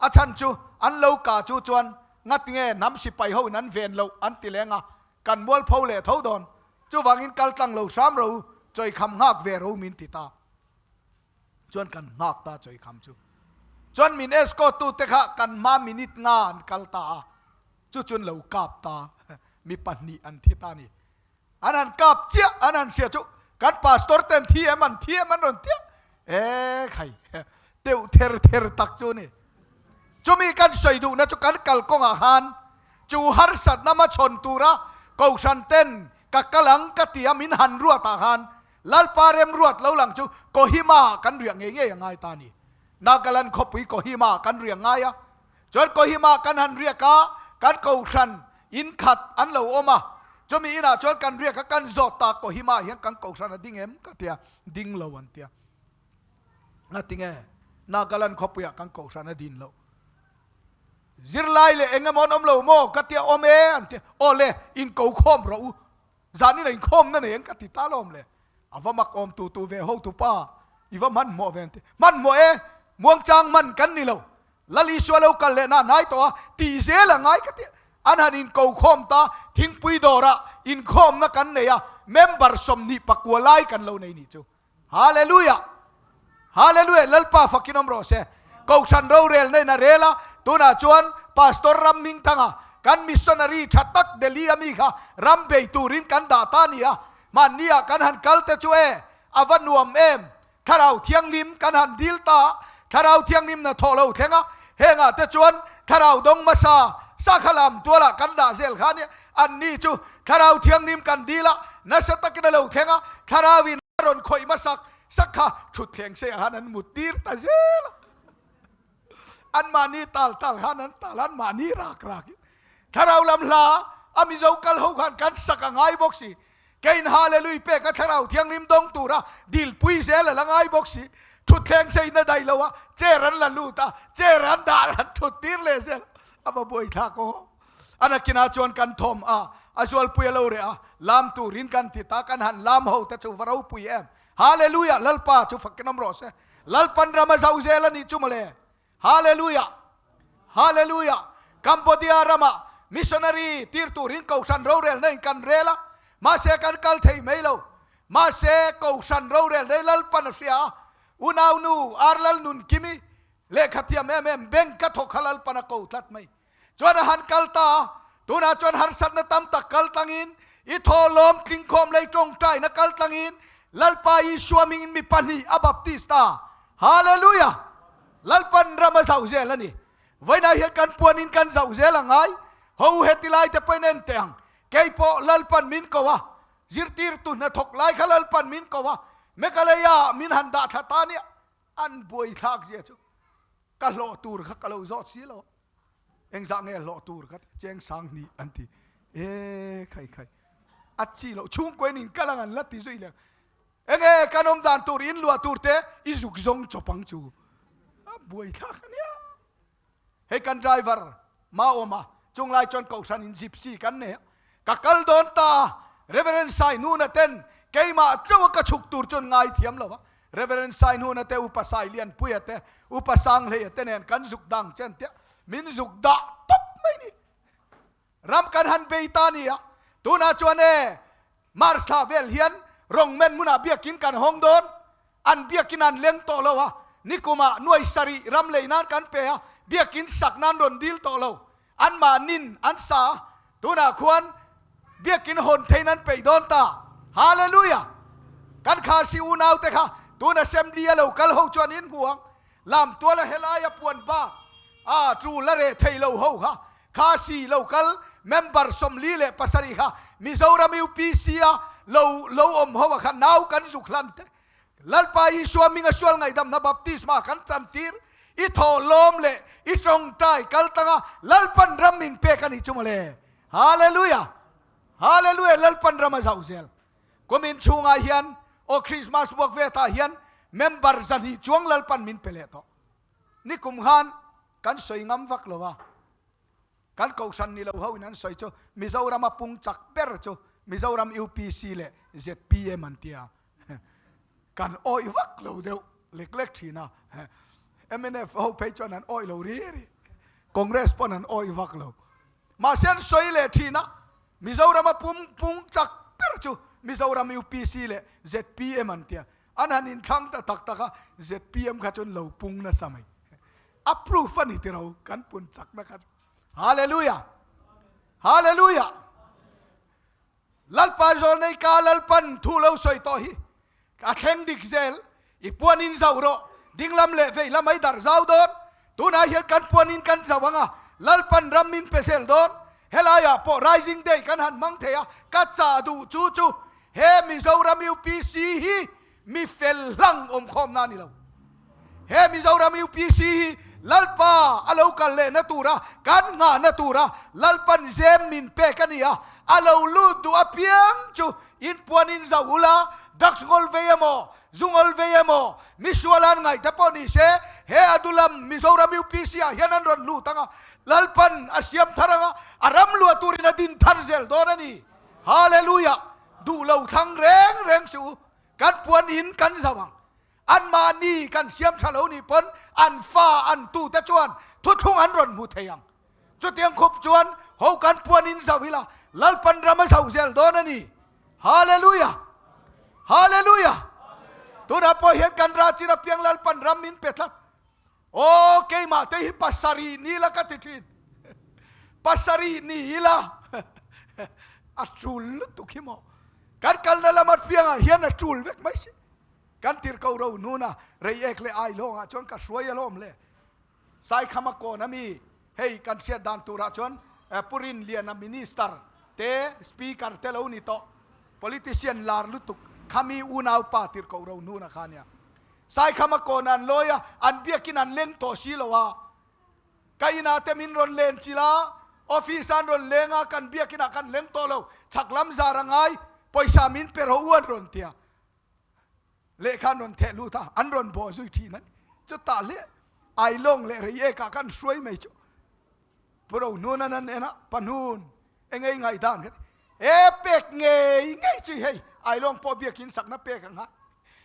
A chhan chu an lo ka chu chuan ngatinge hnam sipai ho in an ven loh an ti leng a, kan mualpho leh tho dawn. Chuvangin kal tlang lo hram ro, chawikham nghak ve ro min ti ta. Chuan kan nghak ta chawikham chu. Chuan min escort tu te kha kan hma minute nga an kal ta a, chu chuan lo kap ta, mi pahnih an thi ta a ni. An han kap chiah an han hria chu kan pastor ten thi em an thi em an rawn tiah e khai teuh ther ther tak chu ni. Chumi kan sawi duhna chu kan kalkawngah khan chu harsatna hmachhawn tura kohhran ten ka kal ang ka tia min han ruatah khan Lalpa remruat lo lang chu Kohima kan riah ngei ngei a ngai ta ni. Nagaland khawpui Kohima kan riah ngai a. Chuan Kohima kan han riak a, kan kohhran in khat an lo awm a, chumi inah chuan kan riak a, kan zawt ta Kohima hian kan kohhran a ding em ka tia, ding lo an tia. Ngatinge Nagaland khawpuiah kan kohhran a din loh? Zirlai leh eng emaw an awm lo maw ka tia, awm e an tia, aw le in ko khawm rawh u, zanin a inkhawm na nei ang ka ti ta lawm le. A va mak awm tu tu ve hotu pa, i va hmanhmawh ve an ti. Hmanhmawh e, muangchang hman kan ni lo. Lal Isua lo kal leh na hnai tawh a, tih zel a ngai ka ti. An han inko khawm ta, thingpui dawrah inkhawmna kan nei a, member 29 lai kan lo nei nih chu. Hallelujah! Hallelujah! Lalpa fakin awm rawh se. Kohhran rorel na in a rel a, tunah chuan Pastor Ram Hmingthanga kan missionary tha tak Delhi a mi kha ram bei turin kan dah ta a ni a, mahni ah kan han kal te chu e, a va nuam em! Thlarau Thianghlim kan han dil ta a, Thlarau Thianghlim na thawh lo thleng a, hengah te chuan Thlarau dawng hmasa sakha lam tualah kan dah zel kha ania, anni chu Thlarau Thianghlim kan dil a, nasa takin a lo thleng a, Thlarauin a rawn khawih hmasak sakha thutthleng seiah khan an mut tir ta zel a, anmahni tal tal khan an tal a, anmahni rak rakin Thlarau lam hla a Mizo kal ho khan kan sak a ngai bawk si. Kein Hallelui pek a Thlarau Thianghlim dawng tura dilpui zel a la ngai bawk si. Thutthleng seina daih lo a, chair an la lut a, chair an dah an thut tir leh zel a va buai thlak aw. A nakinah chuan kan thawm a, a zualpui a lo reh a, lam turin kan ti ta, kan han lam ho te chu va ropui em. Hallelujah, Lalpa chu fakin awm rawh se. Lalpan ram a zauh zel a nih chu mawle. Hallelujah! Hallelujah! Cambodia ramah missionary tir turin Kohhran rorelna in kan rel a, mahse kan kal thei mai lo. Mahse Kohhran rorelna hi Lalpan a hria a, unaunu Arlal Nunkimi lehkha thiam em em bank ka thawk kha Lalpan a ko tlat mai. Chuan a han kal ta a, tunah chuan harsatna tam tak kal tlangin, i thawhlawm tlingkhawm lei tawngtaina kal tlangin Lalpa Isua mingin mi pahnih a baptist ta. Hallelujah! Lalpan ram a zauh zel a ni. Vawiinah hian kan puanin kan zauh zel a ngai. Ho heti lai te pawhin en teh ang. Kei pawh Lalpan min ko a, zirtirtu hnathawk lai kha Lalpan min ko a, Meghalaya ah min han dah thla ta nia, an buaithlak zia chu ka hlawh tur kha ka lo zawt si lo. Engzah nge hlawh tur kha cheng sang hnih an ti. E khai khai. A chi loh chhungkuain in kal ang an la ti zui leh. Enge kan awm dan tur in luah tur te i zuk zawng chawp ang chu a buai thlak a nia. Hei kan driver Maawma chung lai chuan kohhran in gypsy kan nei a, ka kal dawn ta a, Reverend Sainuna ten keimah chauh a ka chhuk tur chuan ngai thiam lo a, Reverend Sainuna te Upa Sailianpuia te Upa Sanghleia te nen kan zuk dang chen tia min zuk dah tawp mai ni. Ram kan han bei ta nia, tunah chuan e Mars thla vel hian Rongmen hmunah biakin kan hawng dawn, an biakin an leng tawh lo a, nikumah nuai sarih ram lei nan kan pe a, biakin sak nan rawn dil tawh lo, anmahnin an sa a, tunah khuan biakin hawn theiin an peih dawn ta. Hallelujah! Kan Khasi unaute kha tun assembly a lo kal ho chuan in hmu ang, Lamtuala helaia puan bak a tu la reh thei lo ho kha Khasi local member 47 kha Mizoram UPC a Lo lo awm ho a kha nau kan zuk hlan te. Lalpa Isua hminga sual ngaihdamna baptisma kan chantir. I thaw lawm leh i tawngtai kal tanga Lalpan ram min pek a nih chu mawle. Hallelujah! Hallelujah! Lalpan ram a zauh zel. Kumin chhungah hian aw Christmas buak ve tah hian member 200 chuang Lalpan min pe leh tawh. Nikum khan kan sawi ngam vak lo a. Kan kohhran ni lo ho in an sawi chu Mizoram a pung chak ber chu Mizoram UPC leh zpm an tia. Kan awih vak lo deuh lek lek thin a. Mnf ho phei chuan an awih lo ri ri. Congress pawn an awih vak lo. Mahse an sawi leh thin a, Mizoram a pum pung chak ber chu Mizoram UPC leh zpm an tia. An han inthlang ta tak tak a, zpm kha chuan lo pung nasa mai. A proof a ni tiro kan pun chakna kha chu. Hallelujah! Hallelujah! Lalpa zawl nei ka Lalpan thu lo sawi tawh hi a thleng dik zel. I puan in zauh rawh, dinglam leh vei lam ai darh zau dawn. Tunah hian kan puan in kan zauh ang a, Lalpan ram min pe zel dawn. Helaiah pawh Rising Day kan han hmang thei a, ka chah duh chu chu he Mizoram UPC hi mi fel hlang awmkhawmna a ni lo. He Mizoram UPC hi Lalpa a lo kal lehna tura kan nghahna tura Lalpan zem min pek a ni a, a lo lut duh apiang chu inpuan in zauh ula, drugs ngawl vei emaw, zu ngawl vei emaw, mi sualan ngaih te pawh ni se, he a dulam Mizoram UPC ah hian an rawn lut ang a, Lalpan a siam thar ang a, a ram luah turin a din thar zel dawn a ni. Hallelujah! Duh lo thlang reng reng suh u, kan puan in kan zauh ang. Anmahni kan siam tha lo nih pawn an fa an tu te chuan thuthlung an rawn hmu thei ang. Chutiang khup chuan ho kan puan in zauh ila Lalpan ram a zauh zel dawn a ni. Hallelujah! Hallelujah! Tunah pawh hian kan rah chin apiang Lalpan ram min pe tlat. Aw keimah te hi pasarih ni la ka ti thin. Pasarih ni ila a tul lutuk hi maw. Kan kalna lam apiangah hian a tul vek mai si. Kan tir ko ro hnuna rei ek leh ai lawngah chuan ka hruai alawm le. Saikhama kawn ami hei kan hriat dan turah chuan Pu Rinliana Minister te Speaker te lo ni tawh Politician lar lutuk khami unaupa tir ko ro hnuna kha nia. Saikhama kawn an lawi a, an biakin an leng tawh si lo a. Ka inah te min rawn len chilh a, office an rawn leng a, kan biakinah kan leng tawh lo, chhak lam zar a ngai, pawisa min pe rawh u an rawn ti a. Lehkha an rawn theh lut a, an rawn bawh zui thin a ni. Chutah hle Ailawng leh Reiek ah khan hruai mai chu Pu Rohnun an an en a, Pahnun, engei ngaihdan kha ti. E pek ngei ngei chi hei, Ailawng pawh biakin sakna pek ang a,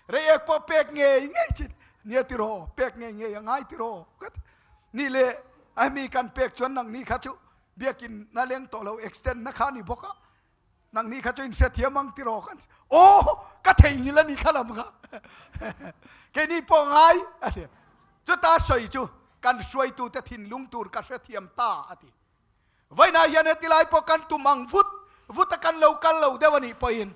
Reiek pawh pek ngei ngei chi nia tiraw, pek ngei ngei a ngai tiraw ka ti. Nih leh a hemi kan pek chuan nangni kha chu biakin na leng tawh lo extend na kha a ni bawk a, Nangni kha chu in hrethiam ang tiraw kan aw ka theihnghilh a ni kha lam kha keini pawh ngai a ti chuta sawi chu kan hruaitute thinlung tur ka hrethiam ta a ti vawiinah hian heti lai pawh kan tum ang vut vut a kan lo kal lo deuh a nih pawhin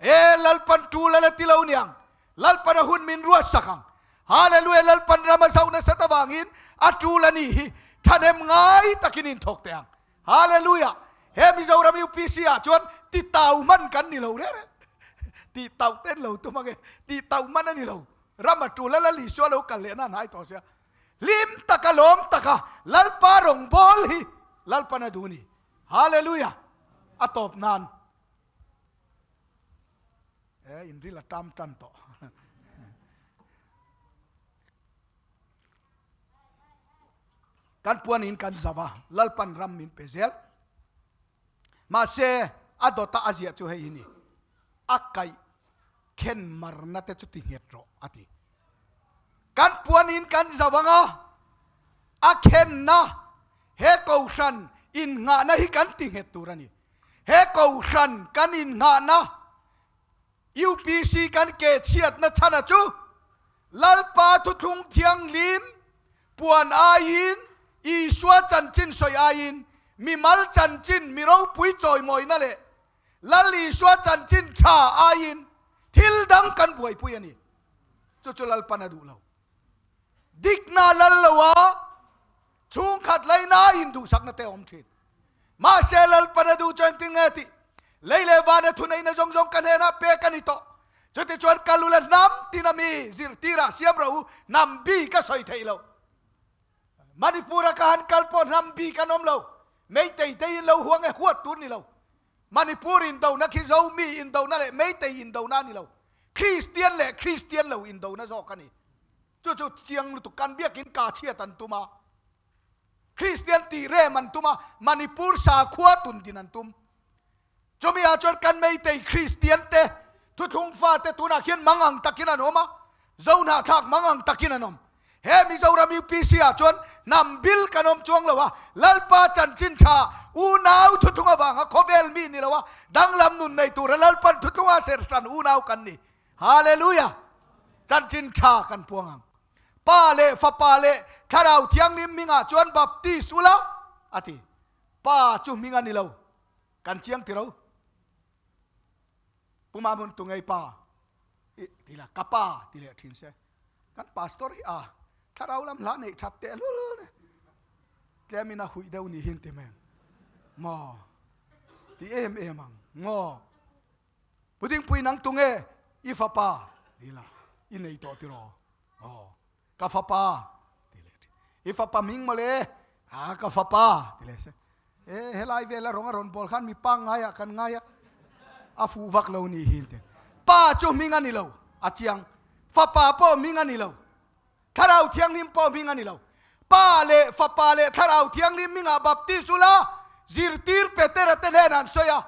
e Lalpan tul a la ti lo niang Lalpan a hun min ruat sak ang Hallelujah Lalpan ram a zauh nasat avangin a tul a nih hi thahnem ngai takin in thawk teh ang Hallelujah! He Mizoram UPC ah chuan ti tau hman kan ni lo reng reng. Ti tauh ten lo tum ange. Ti tauh hman a ni lo. Ram a tul a Lal Isua lo kal leh nan hai tawh sia. Hlim taka lawm taka Lalpa rawngbâwl hi Lalpan a duh ni. Hallelujah! A tawp nan. E inril a tam tan tawh. Kan puanin kan zau a, Lalpan ram min pe zel. Mahse, a dawta a ziah chu hei hi ni, A kaih khen marna te chu ti nghet rawh, a ti. Kan puanin kan zau ang a, a khenna he kohhran innghahna hi kan ti nghet tur a ni. He kohhran kan innghahna UPC kan ke chhiatna chhana chu Lalpa thuthlung thianghlim puan aiin, Isua chanchin sawi aiin, mimal chanchin mi ropui chawimawina leh Lal Isua chanchin tha aiin thil dang kan buaipui a ni. Chu chu Lalpan a duh lo. Dikna lal lo a, chhungkhat laina induhsakna te a awm thin. Mahse Lalpan a duh chuan engtin nge tih? Lei leh. vana thuneihna zawng zawng ka hnenah pek a ni tawh. Chutichuan kal ula hnam tin ami zirtirah siam rawh u, hnam bi ka sawi theih lo. Manipur-a ka han kal pawh hnam bi kan awm lo. Meitei te in lo huang e huat tur ni lo. Manipur indona khi Zomi indona leh Meitei indona a ni lo. Kristian leh Kristian lo indona zawk a ni. Chu chu chiang lutuk kan biakin ka chhiat an tum a. Kristian tih rem an tum a, Manipur sakhua tun din an tum. Chumi ah chuan kan Meitei Kristian te thuthlung fate tunah khian mangang takin an awm a, Zohnahthlak mangang takin an awm. He Mizoram UPC ah chuan hnam bil kan awm chuang lo a, Lalpa chanchin tha unau thuthlung avanga khawvel mi ni lo a, danglam nun nei tura Lalpan thuthlunga serhtan unau kan ni. Hallelujah! Chanchin tha kan puang ang. Pa leh Fapa leh Thlarau Thianghlim hmingah chuan baptis ula, a ti. Pa chu hming a ni lo. Kan chiang ti ro. Pu Mahmun tu ngei pa i ti la, ka pa ti leh thin se. Kan pastor hi a thlarau lam hla neih that teh lul ne. Tlemin a huih deuh ni hin ti meng. Maw? Ti em em ang. Maw? Pu Dingpui nang tu nge i fapa ti la, i nei tawh ti ro. Aw. Ka fapa ti leh thin. I fapa hming mawle a ka fapa ti leh se. E helai vela rawng a rawn bawl khan mi pangngai ah kan ngai a, a fuh vak lo ni hi te. Pa chu hming a ni lo a chiang, fapa pawh hming a ni lo, Thlarau Thianghlim pawh hming a ni lo. Pa leh Fapa leh Thlarau Thianghlim hmingah baptis ula zirtir Petera te hnenah an sawi a,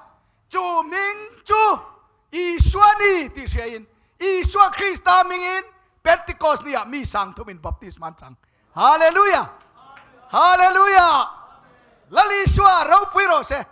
chu hming chu Isua ni tih hriain Isua Krista hmingin Pentecost niah mi sang thumin baptisma an chang. Hallelujah! Hallelujah! Lal Isua ropui rawh se.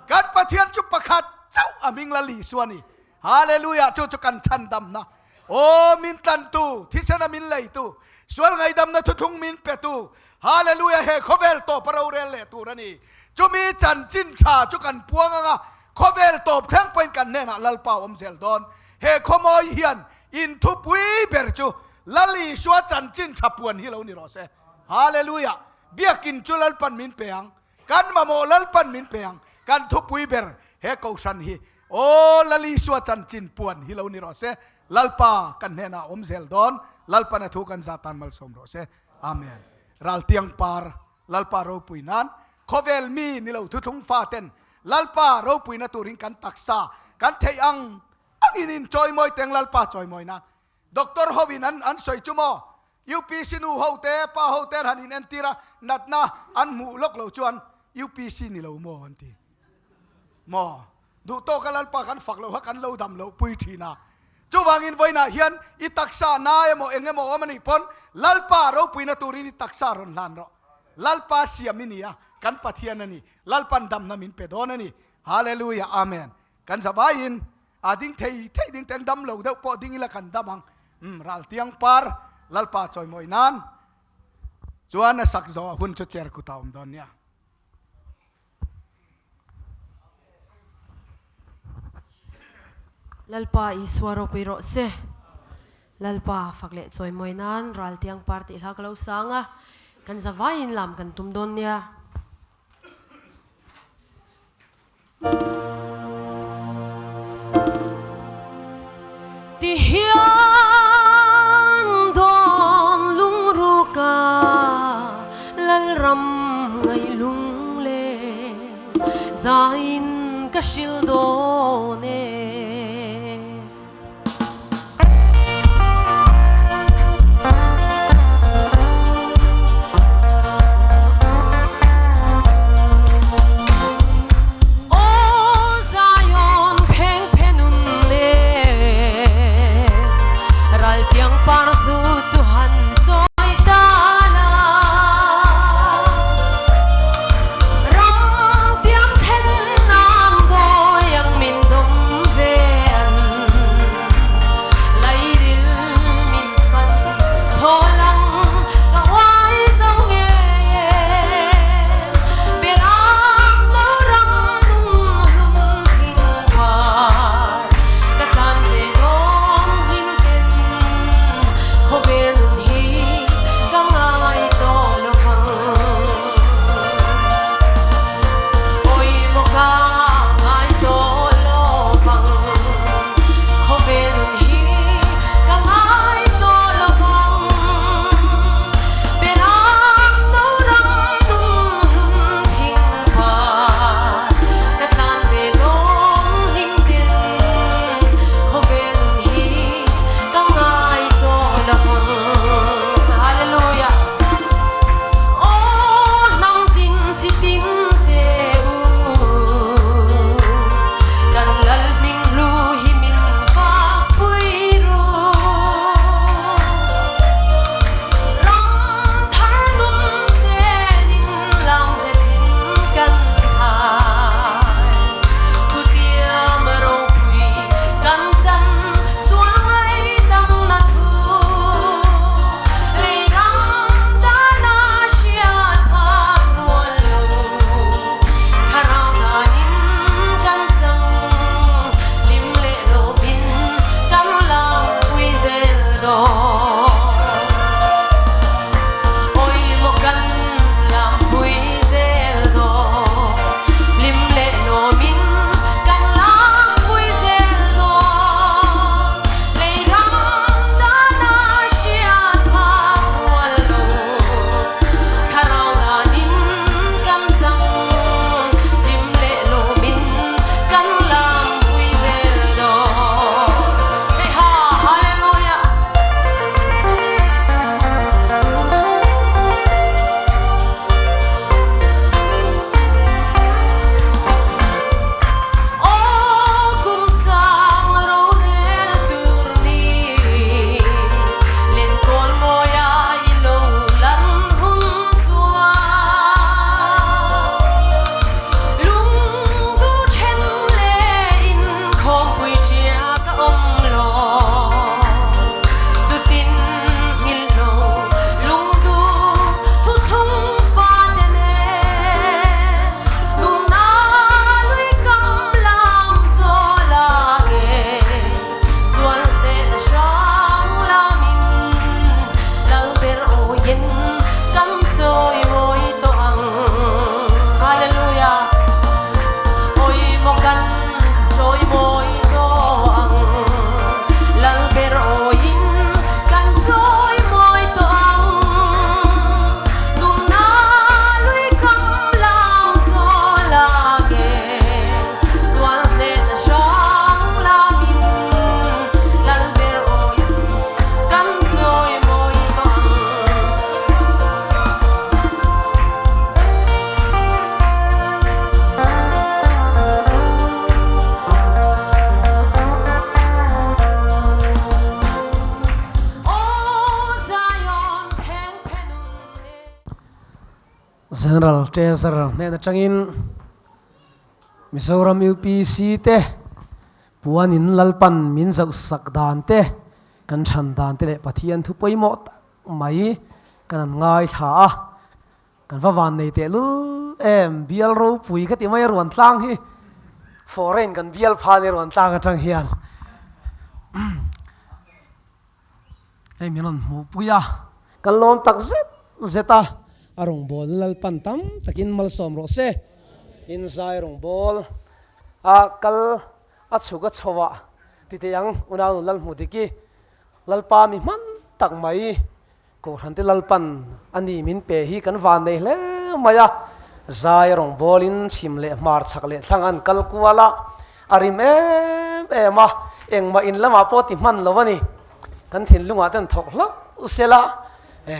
Kan Pathian chu pakhat chauh a hming Lal Isua ni. Hallelujah! Chu chu kan chhandamna. Aw min tlantu, thisena min leitu, sual ngaidamna thuthlung min petu. Hallelujah! He khawvel tawp a rorel leh tur a ni. Chumi chanchin tha chu kan puang anga Khawvel tawp thleng pawhin kan hnenah Lalpa a awm zel dawn. He khawmawi hian inthupui ber chu Lal Isua chanchin tha puan hi lo ni rawh se. Hallelujah! Biakin chu Lalpan min pe ang. Kan mamawh Lalpan min pe ang. Kan thupui ber he kohhran hi Aw Lal Isua chanchin puan hi lo ni rawh se. Lalpa kan hnenah a awm zel dawn. Lalpan a thu kan za tan malsawm rawh se. Amen. Raltiang par Lalpa ropui nan Khawvel mi ni lo thuthlung faten Lalpa ropuina turin kan taksa kan theih ang angin in chawimawi teng Lalpa chawimawi nan Doctor ho in an an sawi chu maw UPC nu ho te pa ho te an han in entir a natna an hmuh lawk lo chuan UPC ni lo maw an ti maw duh tawka Lalpa kan fak lo kha kan lo dam loh pui thin a chuvangin vawiinah hian i taksa na emaw eng emaw awm anih pawn Lalpa ropuina turin i taksa rawn hlan rawh Lalpa siam i ni a, kan Pathian a ni. Lalpan damna min pe dawn a ni. Hallelujah Amen. Kan zavaiin a ding thei thei ding teng dam lo deuh pawh ding ila kan dam ang. Umm raltiang par Lalpa chawimawi nan chuan a sak zawh hun chu chair kut a awm dawn nia. Lalpa Isua ropui rawh se. Lalpa fak leh chawimawi nan raltiang par tih hla ka lo sang a, kan zavaiin lam kan tum dawn nia. Ti hian dawn lungruka Lalram ngaih lunglen zaiin ka hril dawn e. General Treasurer hnen atangin Mizoram UPC te puanin Lalpan min zauhsak dan te, kan chhan dan te leh Pathian thu pawimawh tak mai kan an ngaithla a. Kan va van nei teh lul em, bial ropui ka ti mai a ruan tlang hi foreign kan bial pha ni ruan tlang atang hian hei min rawn hmuh pui a. Kan lawm tak zet zet a, a rawngbawlna Lalpan tam takin malsawm rawh se. Tin zai rawngbâwl a kal a chhuk a chho ah ti teh ang unaunu Lalhmudiki Lalpa mi hman tak mai Kohhran te Lalpan a ni min pe hi kan van nei hle mai a, zai a rawn bawlin chhim leh hmar chhak leh thlang an kal kual a, a rim em em a, engmah in lamah pawh ti hman lo a ni. Kan thinlungah te an thawk hlauh sela, e,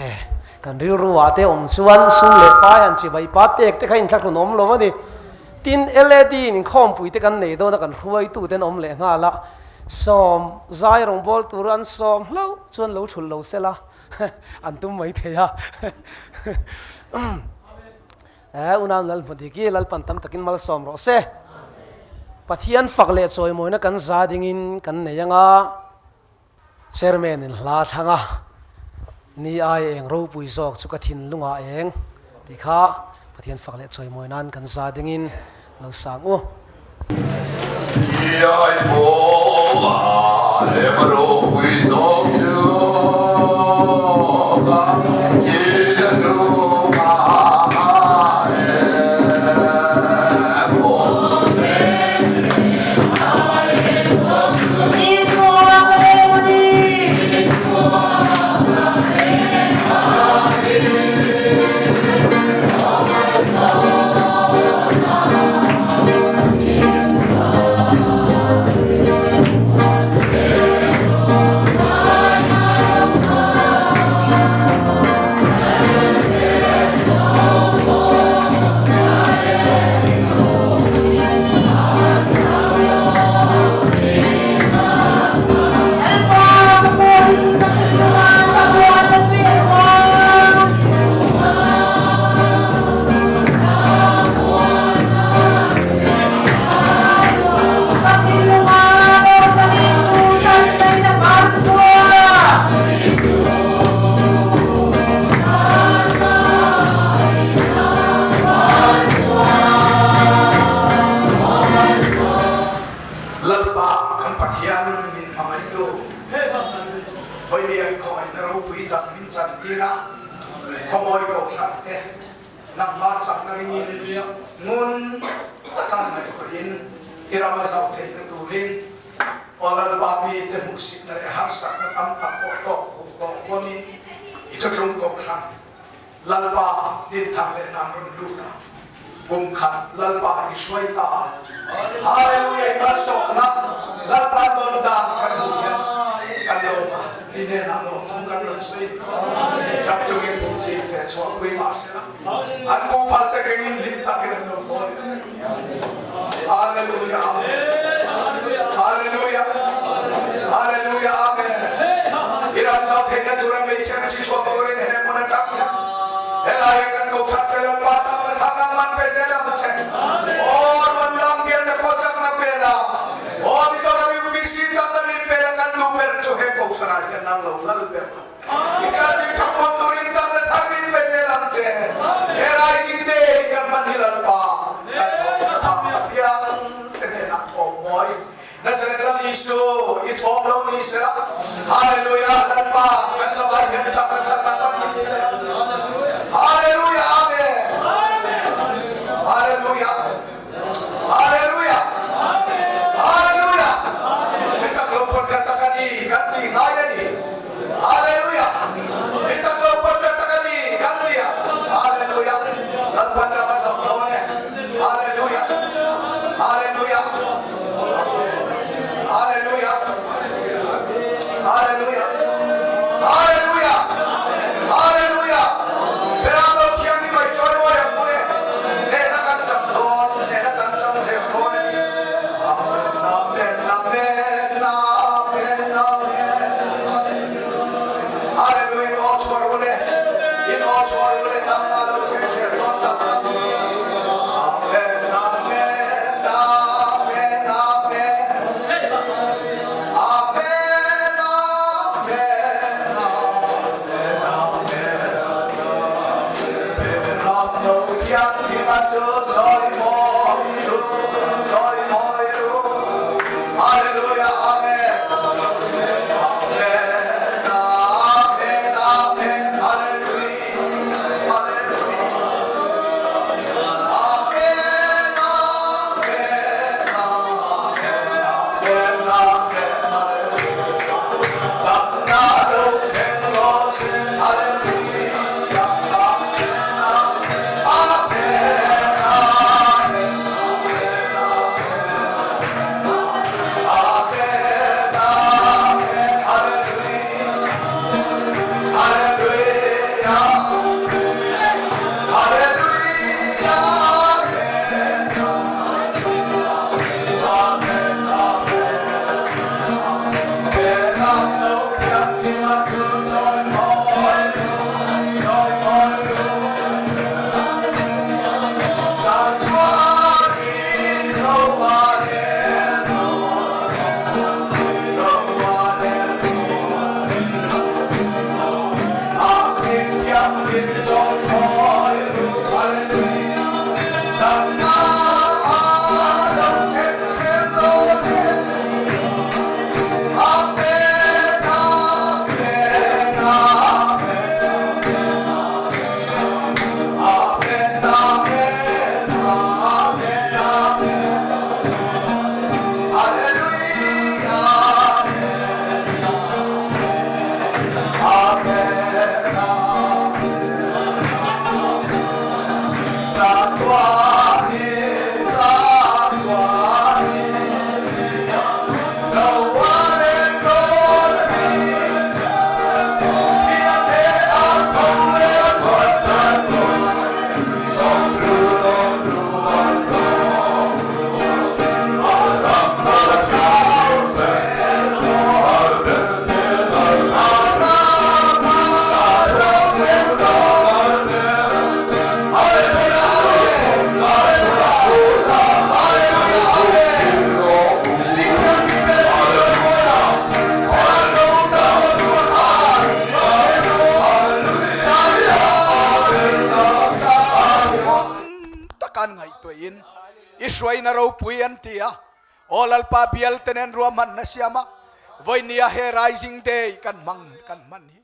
kan rilruah te awm chuan sum leh pai han chibai pa pek te kha inthlahrun awm lo a ni. Tin, LAD in inkhawmpui te kan nei dawn a, kan hruaitu te an awm leh nghal a, Sawm, zai rawngbâwl tur an sawm hlauh chuan lo thulh lo sela an tum mai thei a. Eh, unau Lalhmu dik i Lalpan tam takin malsawm rawh se. Pathian fak leh chawimawina kan za dingin kan nei anga Chairman in hla thlang a, Ni ai eng ropui zawk chu ka thinlungah eng tih kha Pathian fak leh chawimawi nan kan za dingin lo sang u. Ni ai pawh a lem ropui zawk chu ka thinlungah eng. Lalpa kan Pathian min hmangaihtu, Vawiin khawngaihna ropui tak min chantir a, khawmawi kohhran te nangmah chakna ringin ngun taka ngaihtuahin i ram a zauh theihna turin Aw Lalpa mite hmuhsitna leh harsatna tam tak pawh tawk khuh tawh huamin i thuthlung kohhran Lalpa dinthar leh nan rawn lut a, kum khat Lalpa i hruai ta a. Hallelujah i malsawmna Lalpa dawn dan kan hmuh hian kan lawm a, i hnenah lawmthu kan rawn sawi ni. Ram chungin bu chi fe chhuah pui mah sela, an bu phal te kengin hlim takin an lo haw leh ang nia. Hallelujah Amen. Hallelujah Hallelujah Amen. I ram zau theihna tura hmeichhe chi chhuak turin he hmun atang hian helai ah kan kohhran te Lalpa chakna tharna man pe zel ang che. Aw Ruantlang bial te pawh chakna pe la. Aw Mizoram UPC chakna min pe la kan duh ber chu he kohhran ah hian nang lo lal ber la. I chanchin tha pawm turin chakna thar min pe zel ang che. He Rising Day hi kan hman hi Lalpa kan thawm hre phak apiang te hnenah thawm mawi. Nazareth Lal Isu i thawm lo ni sela. Hallelujah Lalpa kan zavai hian chakna tharna hman min pe leh ang che. Hallelujah Amen. Hallelujah. Hallelujah! Hallelujah! Mi chak lo pawn ka chak a ni kan ti ngai a ni. Hallelujah! Mi chak lo pawn ka chak a ni kan ti a. Hallelujah! Lalpan ram a zawk dawn e. Hallelujah! Hallelujah! Amen! Hallelujah! Hallelujah! Hallelujah! Hallelujah Amen Amen Amen Amen Hallelujah Hallelujah Amen Amen Amen Amen Amen Hallelujah Damna lo thleng rawh se Hallelujah Amen Amen Amen Amen Amen Amen Hallelujah Hallelujah Hallelujah Amen Amen Amen Beram no thianghlim chu chawimawi ru chawimawi ru Chatuanin ro a rel ro a rel A hming thianghlim chawimawi ru Hallelujah Damna a lo then zel dawn e Amen Amen Amen Amen Amen Amen Amen Hallelujah Amen Amen Amen Amen Chatuanin chatuanin Ro a rel dawn a ni In a hne a tho leh a chhuat chatuan Tak an ngaihtuahin i hruaina ropui an ti a, Aw Lalpa bial te nen ruahmanna siam a, vawinia he Rising Day kan hmang kan hman hi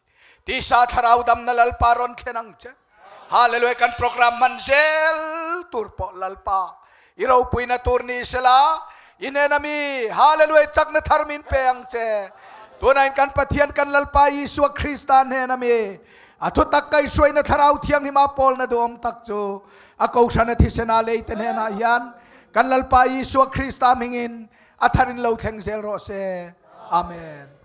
tisa thlarau damna Lalpa rawn thlen ang che. Hallelujah kan program hman zel tur pawh Lalpa i ropuina tur ni sela i nen ami Hallelujah chakna thar min pe ang che. Tunain kan Pathian kan Lalpa Isua Krista hnen ami a thutak kaihhruaina thlarau thianghlim-a pawlna duhawm tak chu a kohhrana thisena leite hnenah hian kan Lalpa Isua Krista hmingin a tharin lo thleng zel rawh se. Amen.